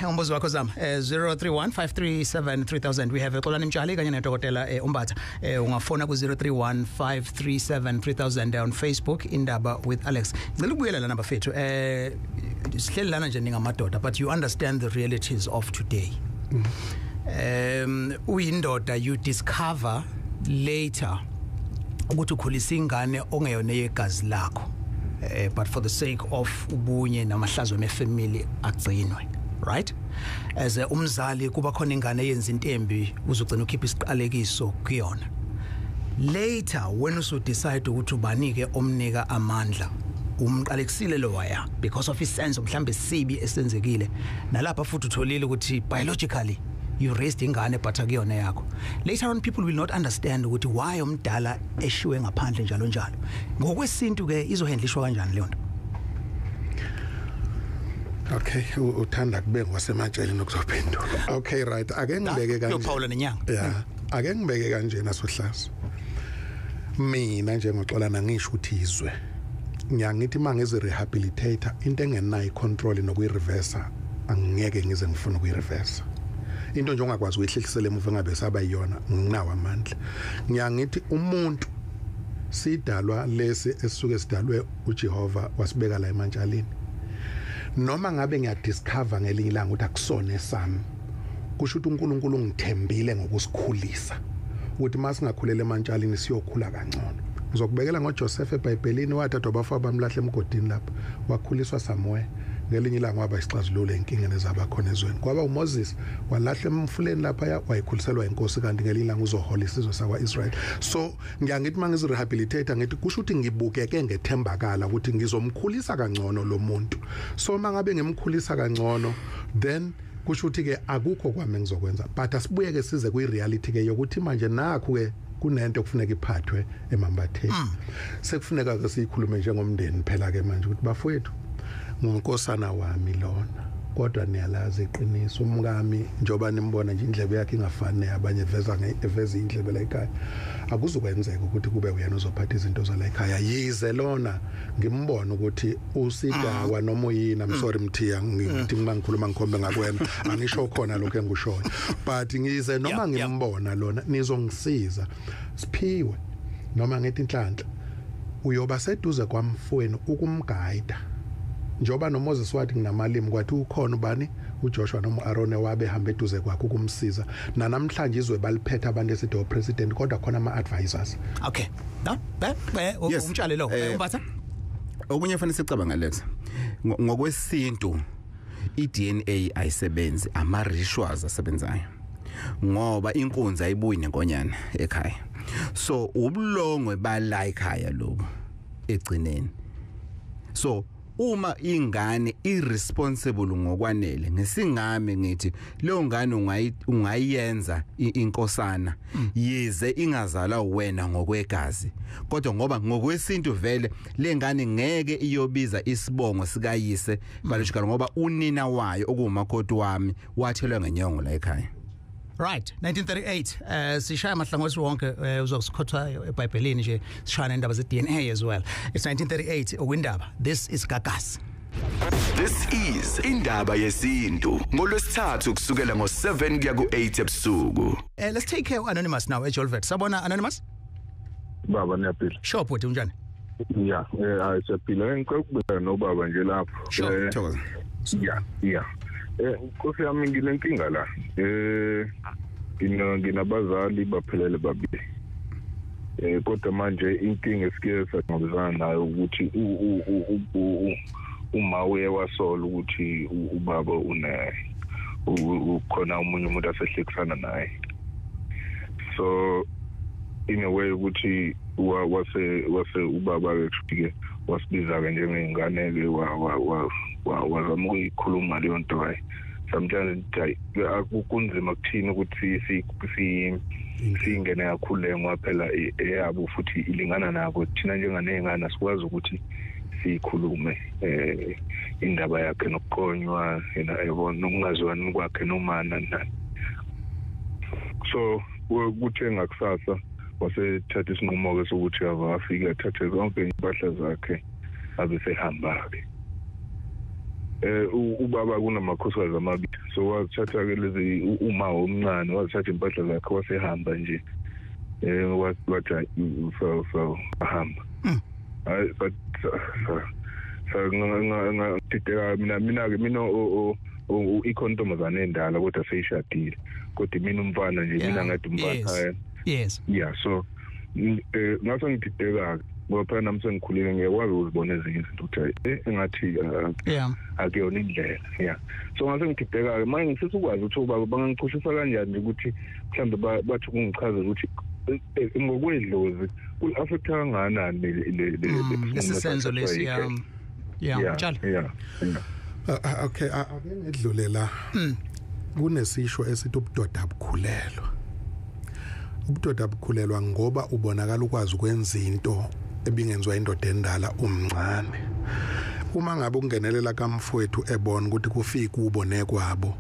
umbuzo wakho Zama. 0315373000. We have Xolani Mtshali kanye nedokotela Umbatha. Ungafona ku 0315373000 on Facebook Indaba with Alex. Ngicela ukubuyela lana bafethu. Sihleli lana nje ningamadoda, but you understand the realities of today. Uyindoda, you discover later ukuthi ukhulisa ingane ongeyona yegazi lakho, but for the sake of ubunye namahlazo emefamily agcinwe, right? As umzali kuba khona ingane eyenza into embi, uzogcina ukhipha isiqalekiso kuyona. Later when usu decide ukuthi ubanike omnika amandla, umqalekisile lo waya because of isenzo mhlambe sibi esenzekile, nalapha futhi utholile ukuthi biologically you raised ingane but akuyona yakho. Later on people will not understand ukuthi why umdala eshiwe ngaphandle njalo njalo. Ngokwesintu ke izohandlishwa kanjani leyo nto? Okay, uthanda kube ngwasematsheni nokuzophendula. Okay, right, ake ngibeke kanje. Uyophawula nenyanga. Yeah, ake ngibeke kanje nasohlaza. Mina njengoXolana ngisho ukuthi izwe, ngiyangithi mangizi rehabilitator into engenayo control nokuyireverse, angeke ngize ngifune ukuyireverse. Into nje ongakwazi ukuyihlehlisela emuva ngabe saba yiyona, nginawo amandla. Ngiyangithi umuntu sidalwa lesi esisuke sidalwe uJehova wasibeka la emantshaleni. Noma ngabe ngiyadiscover ngelinye ilanga ukuthi akusona esami, kusho ukuthi uNkulunkulu ungithembile ngokusikhulisa ukuthi masingakhulela emantshaleni siyokhula kangcono. Ngizokubekela ngoJoseph eBhayibhelini, wathathwa abafowabo bamlahla emgodini lapha, wakhuliswa somewhere, ngelinye ilanga waba isixazululo enkingeni ezaba khona ezweni. Kwaba uMoses walahlwa emfuleni lapha, wayikhuliselwa inkosi, kanti ngelinye ilanga uzohola isizwe sakwaIsrael. So ngiyangithi mangizi rehabilitator ngithi kusho ukuthi ngibukeke ngethembakala ukuthi ngizomkhulisa kangcono lo muntu. So mangabe ngimkhulisa kangcono, then kusho ukuthi ke akukho kwami engizokwenza. But asibuyeke size kwi reality ke yokuthi manje nakho ke kunento okufuneka iphathwe emambatheni. Sekufuneka ke siyikhulume njengomndeni phela ke manje ukuthi bafowethu, ngunkosana wami lona, kodwa niyalazi iqiniso, umkami njoba nimbona nje indlebe yakhe ingafani neyabanye, eveza eveza indlebe la ekhaya, akuzukwenzeka ukuthi kube uyena ozophatha izinto zala ekhaya. Yize lona ngimbona ukuthi usidawa noma uyini, I'm sorry Mthiya, ngithi uma ngikhuluma ngikhombe ngakwena, angisho khona lokho engikushoyo, but ngize noma ngimbona lona nizongisiza siphiwe, noma ngithi Inhlanhla uyoba seduze kwamfowenu ukumguide. Njoba noMoses wathi nginamalimi, kwathi ukhona ubani uJoshua noma uAaron wabe hamba eduze kwakhe ukumsiza. Namhlanje izwe baliphethe abantu esithi o president, kodwa khona ama advisors. Okay, no be umtshale lo umbatha. Okunye fanele sicabanga Alex, ngokwesintu iDNA ayisebenzi, ama rituals asebenzayo, ngoba inkunzi ayibuyi nenkonyana ekhaya. So ubulongwe bala ekhaya lobo egcineni. So uma ingane irresponsible ngokwanele, ngesingame ngithi leyo ngane ungayenza inkosana, yize ingazalwa wena ngokwegazi, kodwa ngoba ngokwesintu vele lengane ngeke iyobiza isibongo sikayise biological, ngoba unina wayo okuwumakoti wami wathelwa ngenyongo la ekhaya. Right, 1938 sishaya amahlangothi wonke, uzokusikhotha eBhayibhelini nje, sishaya indaba ze DNA as well. It's 1938 ukwindaba. This is Gagasi. This is Indaba Yesintu ngolwesithathu kusukela ngo7 kuya ku8 ebusuku. Let's take care Anonymous now eJolvet. Sabona Anonymous? Baba niyaphila. Sure bhuti, unjani? Yeah, siyaphila. Ngicela ukubeka nobaba nje lapho. Sure, thokoza. Yeah. Nkosi yami nginenkinga la. Nginabazali baphelele babili. Kodwa manje inkinga esike saxoxisana nayo ukuthi uma uye wasola ukuthi ubaba une ukhona umunye umuntu asehlekisana naye. So in a way ukuthi wase ubaba ke wasibiza ke njengengane ke wazama ukuyikhuluma leyo nto. Hayi, sometimes kunzima kuthina ukuthi singene kakhulu ngoba phela eyabo futhi ilingana nabo. Thina njenganey'ngane asikwazi ukuthi siyikhulume indaba yakhe nokuqonywa yabo nokungazwani kwakhe noma nani. So kuthe ngakusasa wasethatha isinqumo ke sokuthi afike athathe zonke impahla zakhe abe sehamba-ke. Ubaba kunamakhosikazi amabili, so wazithatha ke lezi uma omncane wazithatha impahla zakhe wasehamba nje, wathi so ahamba. Hayi, but ngidideka mina ke mina ikhontombazane endala kodwa seyishadile, kodwa mina umfana nje mina ngathi umfana. Yes. Yeah, so ngase ngidideka ngoba phela nami sengikhulile ngiyakwazi ukuzibona ezinye izinto ukuthi engathi akuyona indlela. Yeah, so ngase ngidideka manje ngifisa ukwazi ukuthi ubaba bangangichushisa kanjani ukuthi mhlawumbe bathi kungichazela ukuthi ngokwedlozi kul-affecta kangakanani lesi senzo lesi. Yeah, njalo. Yeah. Okay, ake ngedlule la. Kunesisho esithi ubudoda bukhulelwa. Ubudoda bukhulelwa ngoba ubonakala ukwazi ukwenza into ebingenziwa indoda endala umncane. Uma ngabe ungenelela kamfowethu ebona ukuthi kufika kubo nekwabo,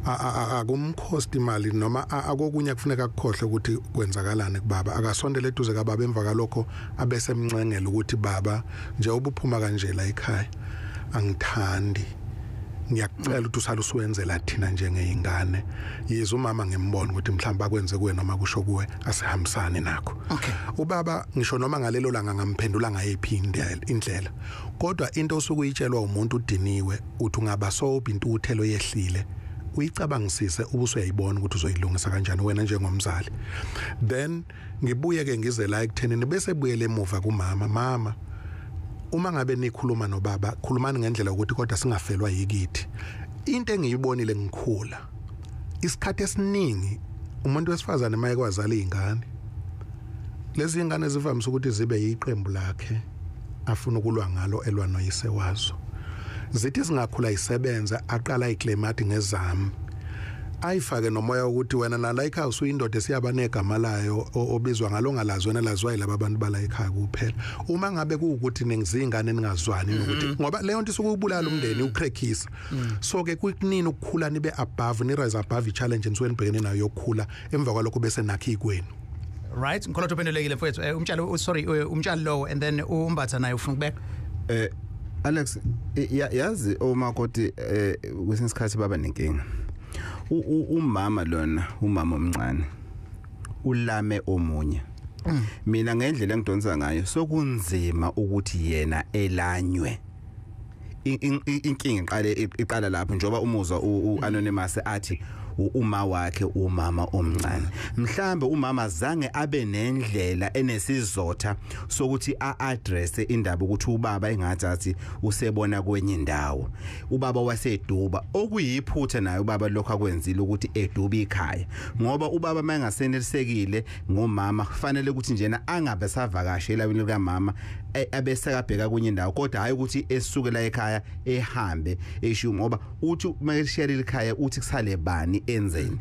akumkhosti imali noma akokunye kufuneka akukhohle ukuthi kwenzakalani kubaba, akasondele eduze kababa emva kalokho abese emncengela ukuthi baba nje ubuphuma kanje la ekhaya angithandi, ngiyakucela ukuthi usale usuwenzela thina njengeyingane. Yize umama ngimbona ukuthi mhlawumbe akwenze kuwe noma kusho kuwe, asihambisane nakho. Ubaba ngisho noma ngalelo langa ngamphendula ngayiphi indlela, kodwa into osukuyitshelwa umuntu udiniwe uthi ungaba sobe intuthelo yehlile, uyicabangisise ubuse uyayibona ukuthi uzoyilungisa kanjani wena njengomzali. Then ngibuye ke ngize la ekuthenini bese buyele emuva kumama. Mama, uma ngabe nikhuluma nobaba, khulumani ngendlela ukuthi kodwa singafelwa yikithi. Into engiyibonile ngikhula, isikhathi esiningi umuntu wesifazane maye kwazala izingane, lezi ingane zivamise ukuthi zibe yiqembu lakhe afuna ukulwa ngalo elwa noyise wazo. Zithi singakhula isebenza aqala iclaim ngezami, ayifake nomoya ukuthi wena nala ekhaya usuyindoda esiyaba negama layo obizwa ngalo ngalazi wena laziwa yilaba abantu bala ekhaya kuphela. Uma ngabe kuwukuthi ningizingane ningazwani nokuthi ngoba leyo nto isukubulala umndeni ucrackisa. So ke kukunini ukukhula nibe above ni rise above i challenge enisuke nibhekene nayo yokukhula, emva kwalokho bese nakhi kwenu. Right, ngikholwa uphendulekile mfowethu. Umtshalo sorry umtshalo lo and then umbatha naye ufuna ukubeka. Alex, yazi omakoti kwesinye isikhathi baba nenkinga. Umama lona, umama omncane ulame omunye. Mina ngendlela engidonsa ngayo sokunzima ukuthi yena elanywe. Inkinga iqale iqala lapho, njoba umuzwa uanonymous athi uma wakhe umama omncane, mhlambe umama zange abe nendlela enesizotha sokuthi a-address indaba ukuthi ubaba engathi athi usebona kwenye indawo, ubaba waseduba, okuyiphutha naye ubaba lokho akwenzile ukuthi eduba ikhaya, ngoba ubaba mayengasenelisekile ngomama kufanele ukuthi njena angabe savakashe elawini likamama, abese kabheka kwenye indawo, kodwa hayi ukuthi esuke la ekhaya ehambe eshiyo, ngoba uthi mayeshiyela ikhaya uthi kusale bani enzeni.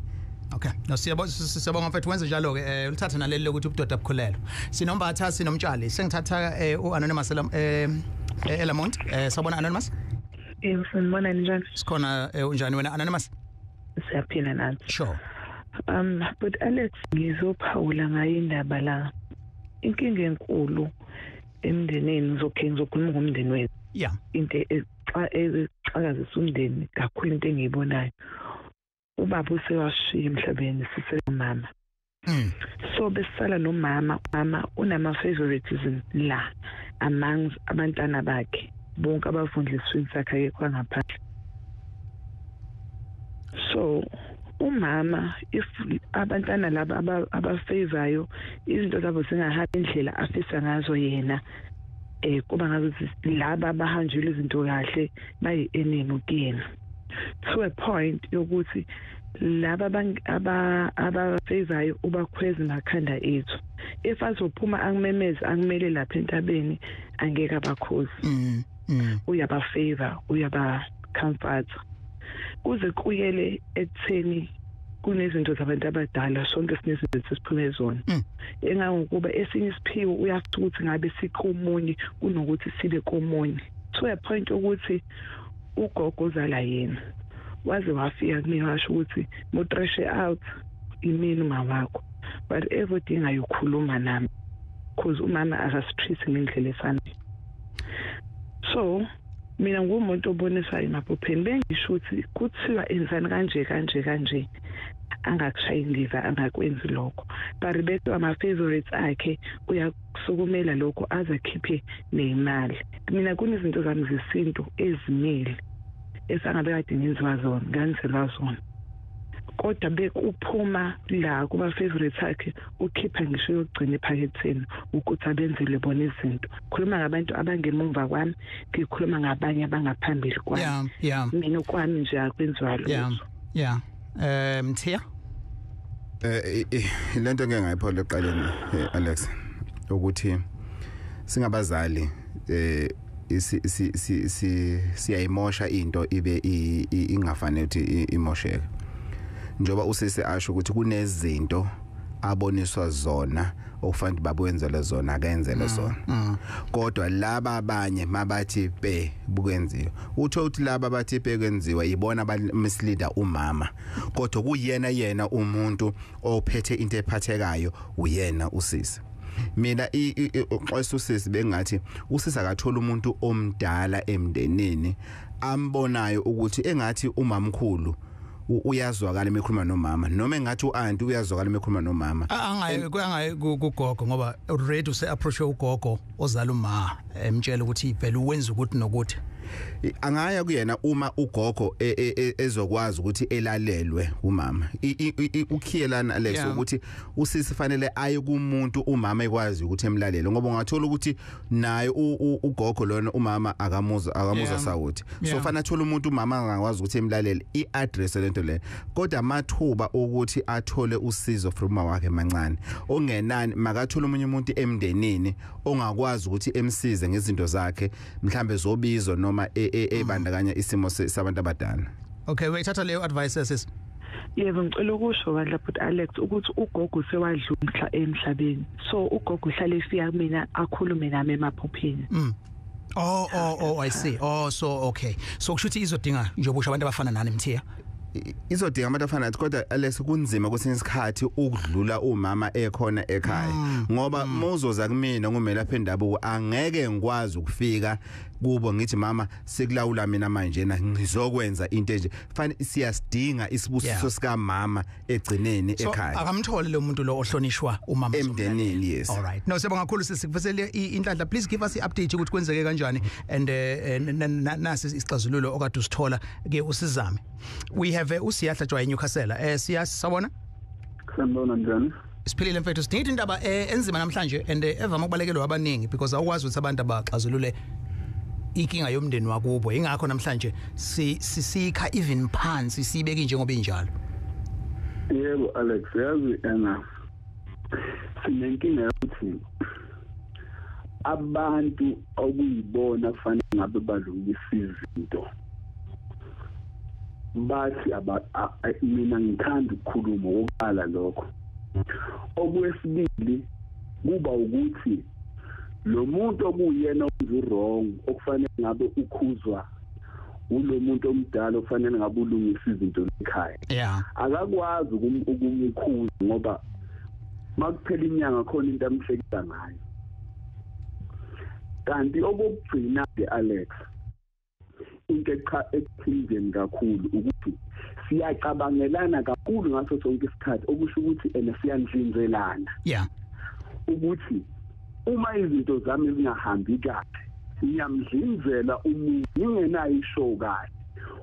Okay, no, siyabonga mfethu, wenze njalo ke, ulithatha naleli lokuthi ubudoda bukhulelo. Sinombatha, sinomtshali, sengithatha uanonymous eLamont. Sawubona anonymous. Yebo, sanibona, njani? Sikhona, unjani wena anonymous? Siyaphila nathi. Sure. But Alex, ngizophawula ngayo indaba la. Inkinga enkulu emndenini, ngizokhuluma ngomndeni wethu. Yeah. Into exakazisa umndeni kakhulu, into engiyibonayo, ubaba usewashiya emhlabeni, sisenomama. So besala nomama, mama unama favoritism la among abantwana bakhe bonke abafundiswe sakhe, akekho ngaphandle. So umama, if abantwana laba abafavorayo izinto zabo zingahambi indlela afisa ngazo yena, kuba ngazuthi laba abahanjile izinto kahle bayi enemy kuyena, to a point yokuthi laba abafavorayo ubakhweza emakhanda ethu. If azophuma angimemeze angimele lapha entabeni, angeke abakhozi. Uyabafavor, uyaba comfort, kuze kuyele ekutheni kunezinto zabantu abadala, sonke sinezinto esiphume zona, engangokuba esinye isiphiwo uyafuna ukuthi ngabe sikomunye kunokuthi sibe komunye, to a point ukuthi ugogo uzala yena waze wafika kumina washo ukuthi motreshe out imini uma wakho, whatever udingayo ukhuluma nami, because umama akasitreat ngendlela efanayo. So mina ngumuntu oboniswayo emaphupheni, bengisho ukuthi kuthiwa enzani kanje kanje kanje, angakushayi indiva, angakwenzi lokho, but bethu ama-favorites akhe uyakusukumela lokho aze akhiphe neyimali. Mina kunezinto zami zesintu ezimile esangabe kade ngenziwa zona, nganzelwa zona, kodwa bekuphuma la kuba favorites akhe ukhipha ngisho yokugcina ephaketheni ukuthi abenzele bona izinto. Khuluma ngabantu abangemumva kwami, ngikhuluma ngabanye abangaphambili kwami. Mina kwami nje akwenziwa lutho. Yeah. Mthiya, lento ngeke ngayiphola eqaleni, Alex, ukuthi singabazali siyayimosha into ibe ingafanele ukuthi imosheke, njoba usisi asho ukuthi kunezinto aboniswa zona okufanele babuyenzele zona, akenzele zona, kodwa laba abanye mabathi pe bukwenziwa, utho uthi laba bathi pe kwenziwa ibona abamisleader umama, kodwa kuyena yena umuntu ophethe into ephathekayo, uyena usisi. Mina uxwayisa usisi bengathi usisi akathola umuntu omdala emndenini ambonayo ukuthi engathi umamkhulu uyazwakala emekhuluma nomama, noma engathi uanti uyazwakala emekhuluma nomama. Angaye kugogo, ngoba already use approach ugogo ozala uma, emtshela ukuthi vele uwenza ukuthi nokuthi. Angaya kuyena uma ugogo ezokwazi ukuthi elalelwe umama. Ukhiyelana Alex ukuthi usisi fanele aye kumuntu umama ekwazi ukuthi emlalele, ngoba ungathola ukuthi naye ugogo lona umama akamuza sawuthi, so fanele athola umuntu umama angakwazi ukuthi emlalele, iaddress lento le. Kodwa amathuba ukuthi athole usizo from uma wakhe mancane, ongenani makathola umunye umuntu emndenini ongakwazi ukuthi emsize ngezinto zakhe, mhlambe zobizo noma ebandakanya isimo sabantu abadala. Okay, uyithatha leyo advice sis? Yebo, ngicela ukusho bandla but Alex ukuthi ugogo sewadlula emhlabeni, so ugogo uhlale efika kumina akhulume nami emaphupheni. Oh, I see. Oh, so okay, so kusho ukuthi izodinga nje ubusha abantu abafana nani Mthiya, izodinga abantu afana nathi, kodwa Alex kunzima kwesinye isikhathi ukudlula umama ekhona ekhaya, ngoba mawuzoza kumina ngumelaphi endabuko angeke ngikwazi ukufika Kubo ngithi mama, sekulawula mina manje na ngizokwenza into enje. Fanele siyasidinga isibusiso sika mama egcineni ekhaya. So akamthole lo muntu lo ohlonishwa umama emndenini. Yes. All right. No, siyabonga kakhulu, sisikufisele inhlanhla. Please give us i-update ukuthi kwenzeke kanjani and nasi isixazululo okade usithola ke usizame. We have uSiyahla Jwayi Newcastle. Siyasabona? Sanibona, njani? Siphilile mfethu. Sidinga indaba enzima namhlanje and evama ukubalekelwa abaningi because awukwazi ukuthi abantu abaxazulule inkinga yomndeni wakubo. Ingakho namhlanje sisikha even phansi sibeke njengoba injalo. Yebo Alex, yazi ena sinenkinga yokuthi abantu okuyibona kufanele ngabe balungisa izinto bathi mina ngithanda ukukhuluma okokuqala lokho. Okwesibili kuba ukuthi lo muntu okuyena owenza wrong okufanele ngabe ukhuzwa ulo muntu omdala okufanele ngabe ulungisa izinto ekhaya. Akakwazi ukumkhuza ngoba makuphela inyanga khona into amhlekisa ngayo. Kanti okugcina ke Alex, into ekuthindeni kakhulu ukuthi siyacabangelana kakhulu ngaso sonke isikhathi, okusho ukuthi ene siyanhlinzelana. Ukuthi uma izinto zami zingahambi kahle ngiyamdlinzela umuntu ngingenayo ishow kahle.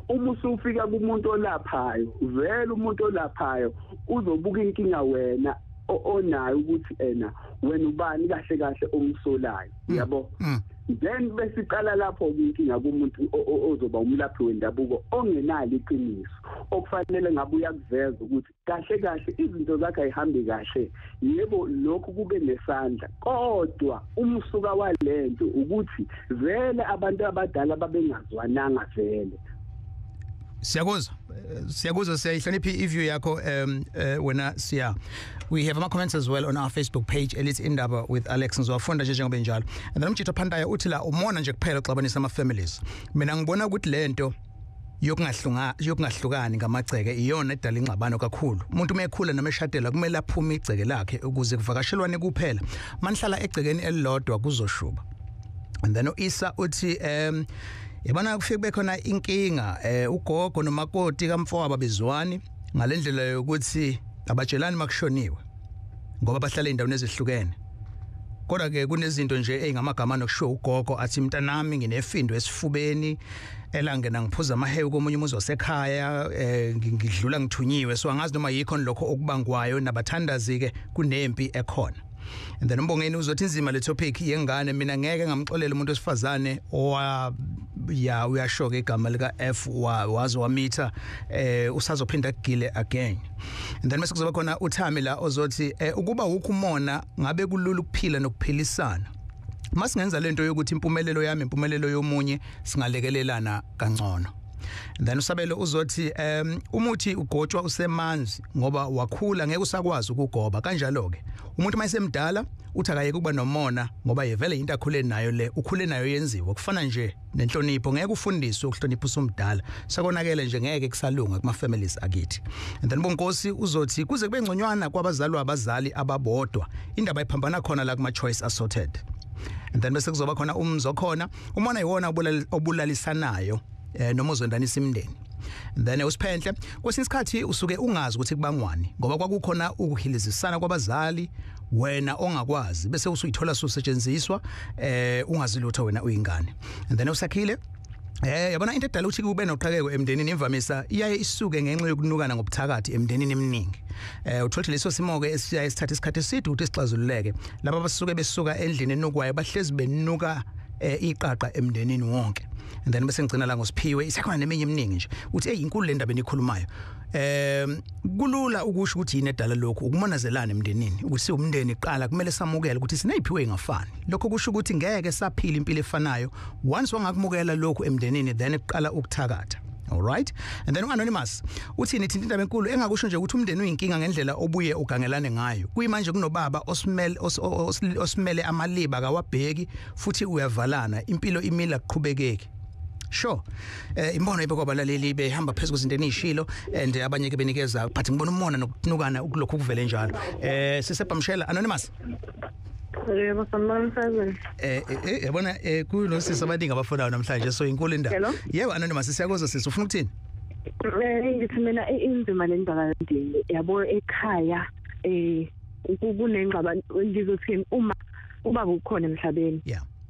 Uma usufika kumuntu olaphayo, vele umuntu olaphayo uzobuka inkinga wena onayo ukuthi ena wena ubani kahle kahle omsolayo, yabo. Then besiqala lapho inkinga kumuntu ozoba umlaphi wendabuko ongenalo iqiniso okufanele ngabe uyakuveza ukuthi kahle kahle izinto zakhe ayihambi kahle. Yebo, lokhu kube nesandla, kodwa umsuka walento ukuthi vele abantu abadala babengazwananga vele. Siyakuzwa, siyayihlonipha i-view yakho wena Siya. We have ama comments as well on our Facebook page elithi Indaba with Alex. Ngizowafunda nje njengoba enjalo. And then umjitho Phandaya uthi la umona nje kuphela uxabanisa ama families. Mina ngibona ukuthi lento yokungahlukani ngamagceke iyona edala ingxabano kakhulu. Umuntu uma ekhula noma eshadela kumele aphume igceke lakhe ukuze kuvakashelwane kuphela. Manihlala egcekeni elilodwa kuzoshuba. And then uIsa uthi yabona kufike kube khona inkinga ugogo nomakoti kamfowabo bezwani ngalendlela yokuthi abatshelani makushoniwe ngoba bahlala endaweni ezihlukene. Kodwa ke kunezinto nje ezingamagama nokushiwo ugogo athi mntanami nginefindo esifubeni elangena ngiphuza amahewu komunye umuzi wasekhaya, ngidlula ngithunyiwe, so angazi noma yikho lokho okubangwayo nabathandazi ke kunempi ekhona. And then umbongeni uzothi inzima le topic yengane, mina ngeke ngamxolela umuntu wesifazane owa ya uyashoka igama lika F wazo wamitha usazophinda kugile again. And then mase kuzoba khona uThami la ozothi ukuba ukho umona ngabe kulula ukuphila nokuphilisana. Masingenza lento yokuthi impumelelo yami impumelelo yomunye singalekelelana kangcono. And then usabelo uzothi umuthi ugotshwa usemanzi ngoba wakhula ngeke usakwazi ukugoba. Kanjalo ke umuntu mayesemdala uthi akayeke ukuba nomona ngoba yevele into akhule nayo le, ukhule nayo yenziwe kufana nje nenhlonipho, ngeke ufundiswe ukuhlonipha usumdala, sakonakele nje ngeke kusalunga kuma families akithi. And then bonkosi uzothi kuze kube ngconywana kwabazalwa abazali ababodwa, indaba iphambana khona la kuma choice assorted. And then bese kuzoba khona umzo khona umona yiwona obulalisanayo noma uzondanisa imindeni. And then usiphenhle kwesinye isikhathi usuke ungazi ukuthi kubangwani ngoba kwakukhona ukuhilizisana kwabazali wena ongakwazi bese usuyithola susetshenziswa ungazi lutho wena uyingane. And then usakhile yabona into edala ukuthi kube noqhekeko emndenini imvamisa iyaye isuke ngenxa yokunukana ngobuthakathi emndenini eminingi. Uthola leso simo ke esiyaye sithatha isikhathi eside ukuthi sixazululeke. Laba basuke besuka endlini enukwayo bahlezi benuka iqaqa emndenini wonke. And then bese ngicina la ngosiphiwe isekhona neminye eminingi nje uthi hey inkulu le ndaba enikhulumayo. Kulula ukusho ukuthi yini edala lokhu ukumonazelana emndenini, ukuthi umndeni iqala kumele samukele ukuthi sineziphiwe engafani. Lokho kusho ukuthi ngeke saphila impilo efanayo. Once wangakumukela lokhu emndenini then iqala ukuthakatha. All right. And then uAnonymous uthi nithi indaba enkulu engakusho nje ukuthi umndeni uyinkinga ngendlela obuye ugangelane ngayo. Kuyimanje kunobaba osimele osimele amaliba kawabheki futhi uyavalana, impilo imila kuqhubekeke. Sure. Imbono ibe kwabalaleli behamba phezulu kwezinto enishilo and abanye ke benikeza, but ngibona umona nokunukana ukulokhu kuvele njalo. Sisebhamshela Anonymous. Yebo, sanibona mfazini. Yabona kunosisi abaningi abafonayo namhlanje, so inkulu indaba. Hello? Yebo, Anonymous, siyakuzwa sisi, ufuna ukuthini? Ngithi mina inzima le ndaba yomndeni, yabo, ekhaya kunengxabano. Ngizothini, uma ubaba ukhona emhlabeni,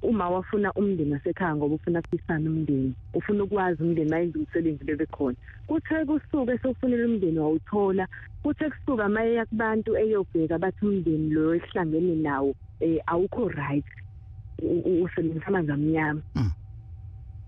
uma wafuna umndeni wasekhaya ngoba ufuna ukufisana umndeni, ufuna ukwazi umndeni mayenza umsebenzi bebekhona. Kuthe kusuke sokufunela umndeni wawuthola, kuthe kusuka mayeya kubantu eyobheka bathi umndeni lo ehlangene nawo awukho right, usebenzisa amanzi amnyama.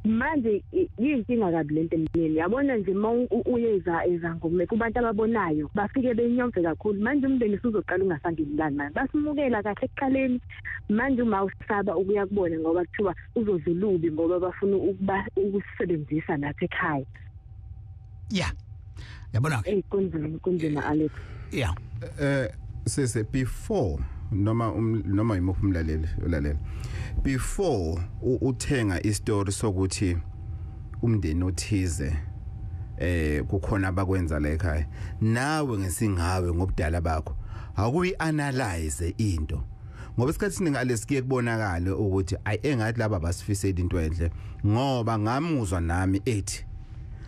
Manje yinkinga kabi lento emndeni, yabona nje uma uyeza ezangoma kubantu ababonayo bafike benyomve kakhulu. Manje umndeni usuzoqala ungasangenelani, manje basimukela kahle ekuqaleni, manje uma usaba ukuya kubona ngoba kuthiwa uzodlulubi ngoba bafuna ukuba ukusebenzisa nathi ekhaya. Yeah, yabona ke. Kunzima Alex. Yeah. Sise, before noma noma imuphi umlaleli ulalela, before uthenga istory sokuthi umndeni othize kukhona abakwenza la ekhaya, nawe ngesingawe ngobudala bakho akuyi analyze into, ngoba isikhathi esiningi alesikiye kubonakala ukuthi ayi engathi laba basifisela into enhle ngoba ngamuzwa nami ethi.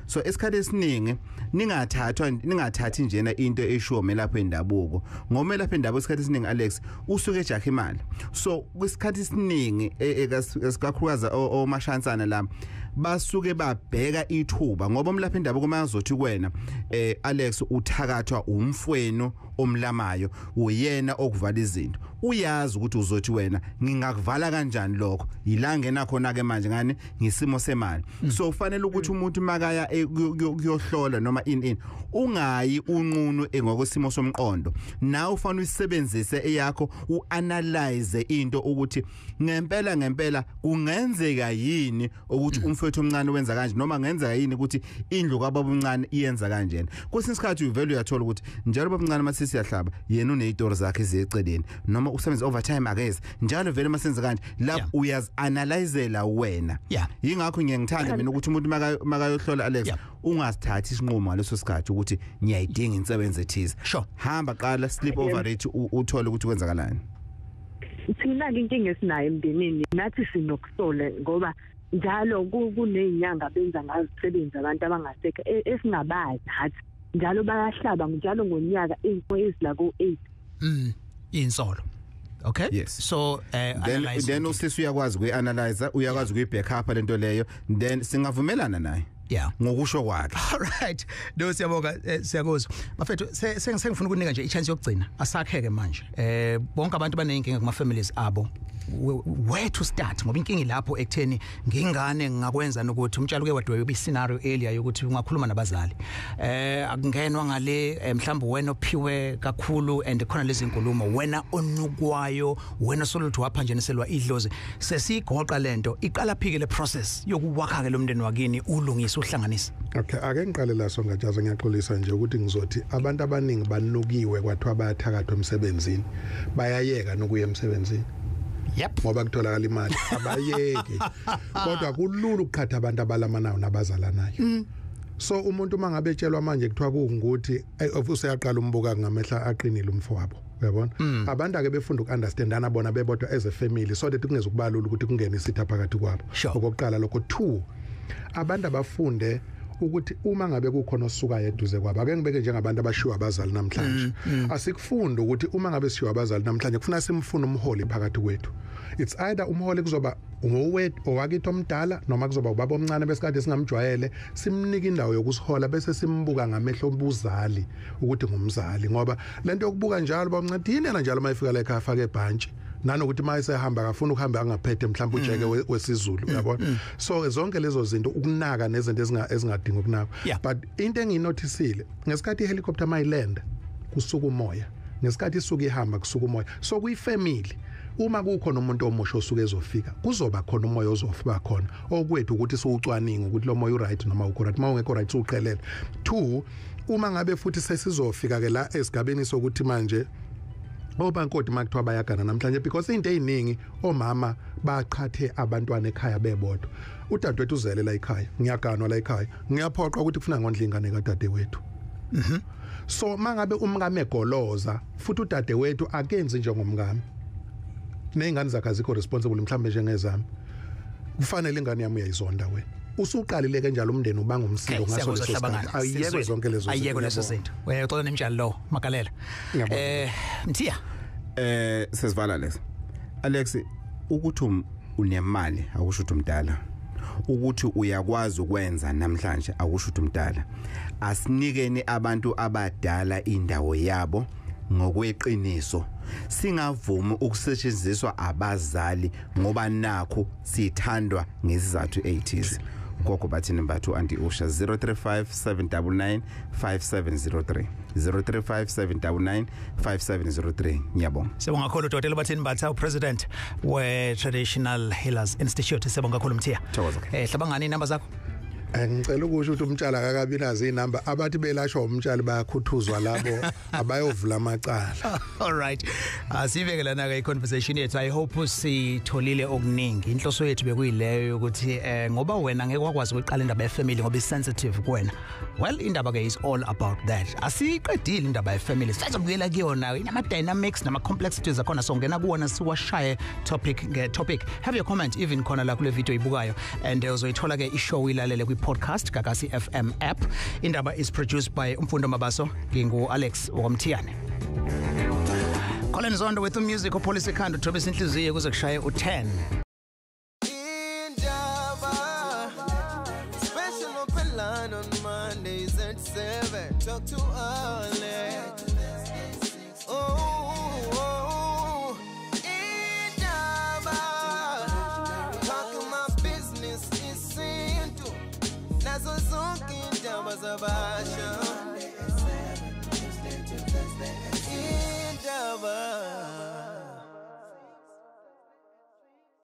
So esikhathi esiningi ningathathi njena into eshiwo melapho endabuko, ngoba melapho endabuko isikhathi esiningi Alex usuke ejaha imali. So kwisikhathi esiningi esikakhulukazi omashansana la basuke babheka ithuba, ngoba umlaphi endabuko mayazothi kuwena Alex uthakathwa umfwenu omlamayo, uyena okuvala izinto, uyazi ukuthi uzothi wena ngingakuvala kanjani lokho, ila ngena khona ke manje ngani ngisimo semali. So ufanele ukuthi umuntu makaya kuyohlola noma in ungayi unqunu ngokwesimo somqondo, nawe ufanele uyisebenzise eyakho, uanalyze into ukuthi ngempela ngempela kungenzeka yini ukuthi umfowethu omncane wenza kanje, noma ngenzeka yini ukuthi indlu kababa omncane iyenza kanjena. Kwesinye isikhathi uvele uyathola ukuthi njalo baba omncane masisi yahlaba yena unezitori zakhe eziyeceleni, noma usebenza overtime akeze njalo vele masenze kanje, lapho uyazi-analyzela wena. Yingakho ngiye ngithanda mina ukuthi umuntu makayohlola Alex ungasithathi isinqumo ngaleso sikhathi ukuthi ngiyayidinga insebenzo ethize. Hamba qala sleep over it, uthole ukuthi kwenzakalani. Thina ke inkinga esinayo emndenini nathi sinokusola, ngoba njalo kunezinyanga benza ngazisebenza abantu abangasekho esingabazi nathi, njalo bayahlaba njalo ngonyaka izinto ezila ku8 insolo. Okay, yes. So then usisi uyakwazi ukuyi-analyze, uyakwazi ukuyi-back up lento leyo, then singavumelana naye. Yeah, ngokusho kwakhe. All right, no, siyabonga, siyakuzwa bafethu. Sengifuna ukunika nje i-chance yokugcina, asakheke manje bonke abantu baneyinkinga kuma families abo, where to start, ngoba inkinga lapho ekutheni ngingane ngingakwenza nokuthi umtshalo ke wadweba i-scenario earlier yokuthi ungakhuluma nabazali, akungenwa ngale, mhlawumbe wena ophiwe kakhulu and khona lezi inkulumo wena onukwayo, wena soluthi waphanjaniselwa idlozi. Sesigoqa lento iqala phike le process yokuwakha ke lo mndeni wakini, ulungise uhlanganise. Okay, ake ngiqale la songajaza, ngiyaxolisa nje ukuthi ngizothi abantu abaningi banukiwe kwathiwa bayathakathwa emsebenzini, bayayeka nokuya emsebenzini. Yep. Ngoba kutholakala imali abayeki. Kodwa kulula ukuqhatha abantu abalamanayo nabazalanayo. So umuntu mangabe etshelwa manje kuthiwa kungukuthi useyaqala umbuka ngamehla aqinile umfowabo, uyabona? Abantu ake befunda ukunderstandana bona bebodwa as a family, so that kungezukubalula ukuthi kungene isitha phakathi kwabo. Okokuqala lokho. 2, abantu abafunde ukuthi uma ngabe kukhona osuka eduze kwabo, ake ngibeke njengabantu abashiwa abazali namhlanje, asikufunda ukuthi uma ngabe sishiwa abazali namhlanje kufuna simfune umholi phakathi kwethu. It's either umholi kuzoba ngowethu owakithi omdala, noma kuzoba ubaba omncane besikade singamjwayele, simnike indawo yokusihola bese simbuka ngamehlo obuzali ukuthi ngumzali, ngoba lento yokubuka njalo bamncane yini yena njalo mayifika la ekhaya afake ebhantshi, nanokuthi mayisehamba akafuna ukuhamba angaphethe mhlawumbe ujeke wesiZulu, uyabona? So zonke lezo zinto ukunaka nezinto ezingadingi ukunaka. But into engiyinotisile ngesikhathi ihelicopter mayilanda kusuka umoya, ngesikhathi isuka ihamba kusuka umoya. So kuyifamily uma kukhona umuntu omusha osuke ezofika kuzoba khona umoya ozofuba khona, okwethu ukuthi siwucwaninge ukuthi lo moya uright noma ukho right, uma ungekho right siwuqhelele. 2, uma ngabe futhi sesizofika ke la esigabeni sokuthi manje obankoti makuthiwa bayagana namhlanje, because into eziningi omama baqhathe abantwana ekhaya bebodwa. Udadewethu uzele la ekhaya, ngiyaganwa la ekhaya, ngiyaphoqa ukuthi kufuna ngondle ingane kadadewethu. So mangabe umkami egoloza futhi udadewethu akenzi njengomkami, Nezingane zakhe azikho responsible mhlambe njengezami. Kufanele ingane yami uyayizonda wena. Usuqalile ke njalo umndeni ubanga umsindo ngaso leso sikhathi. Ayiyeke zonke lezo zinto. Ayiyeke lezo zinto. Uyaxola nemjalo lo Magalela. Mthiya. Sesivala leso. Alex, ukuthi unemali akusho ukuthi umdala. Ukuthi uyakwazi ukwenza namhlanje akusho ukuthi umdala. Asinikeni abantu abadala indawo yabo ngokweqiniso. Singavumi ukusetshenziswa abazali ngoba nakho sithandwa ngesizathu 80s. Gogo bathini bathu anti Usha 035 799 5703, 035 799 5703. Ngiyabonga. Sibonga kakhulu Dr. Bathini Mbatha, president we Traditional Healers Institute. Sibonga kakhulu, Mthiya. Thokoza. Hlabangani, inamba zakho? Ngicela ukusho ukuthi umtshali akakabi nazo inamba. Abathi belashwa umtshali bayakhuthuzwa labo, abayovula amacala. All right, asibeke lana ke i-conversation yethu. I hope sitholile okuningi. Inhloso yethu bekuyileyo ukuthi ngoba wena ngeke wakwazi ukuqala indaba yefamily ngoba i-sensitive kuwena. Well, indaba ke is all about that. Asiqedile indaba yefamily, sizobuyela kuyona, inama dynamics nama complexities akhona, songena kuwona siwashaye topic nge topic. Have your comment even khona la kule video ibukayo, and uzoyithola ke i-show ilalele kwi podcast Gagasi FM app. Indaba is produced by Umfundo Mabaso. Ngingu Alex Womthiyane. Colin Zondo with the music opolice khanda uthobisa inhliziyo kuze kushaye u10. Indaba special open line on Mondays at 7. Talk to Alex. Oh, Indaba. Talking my business isintu. Nazo zonke indaba zabasha. Indaba.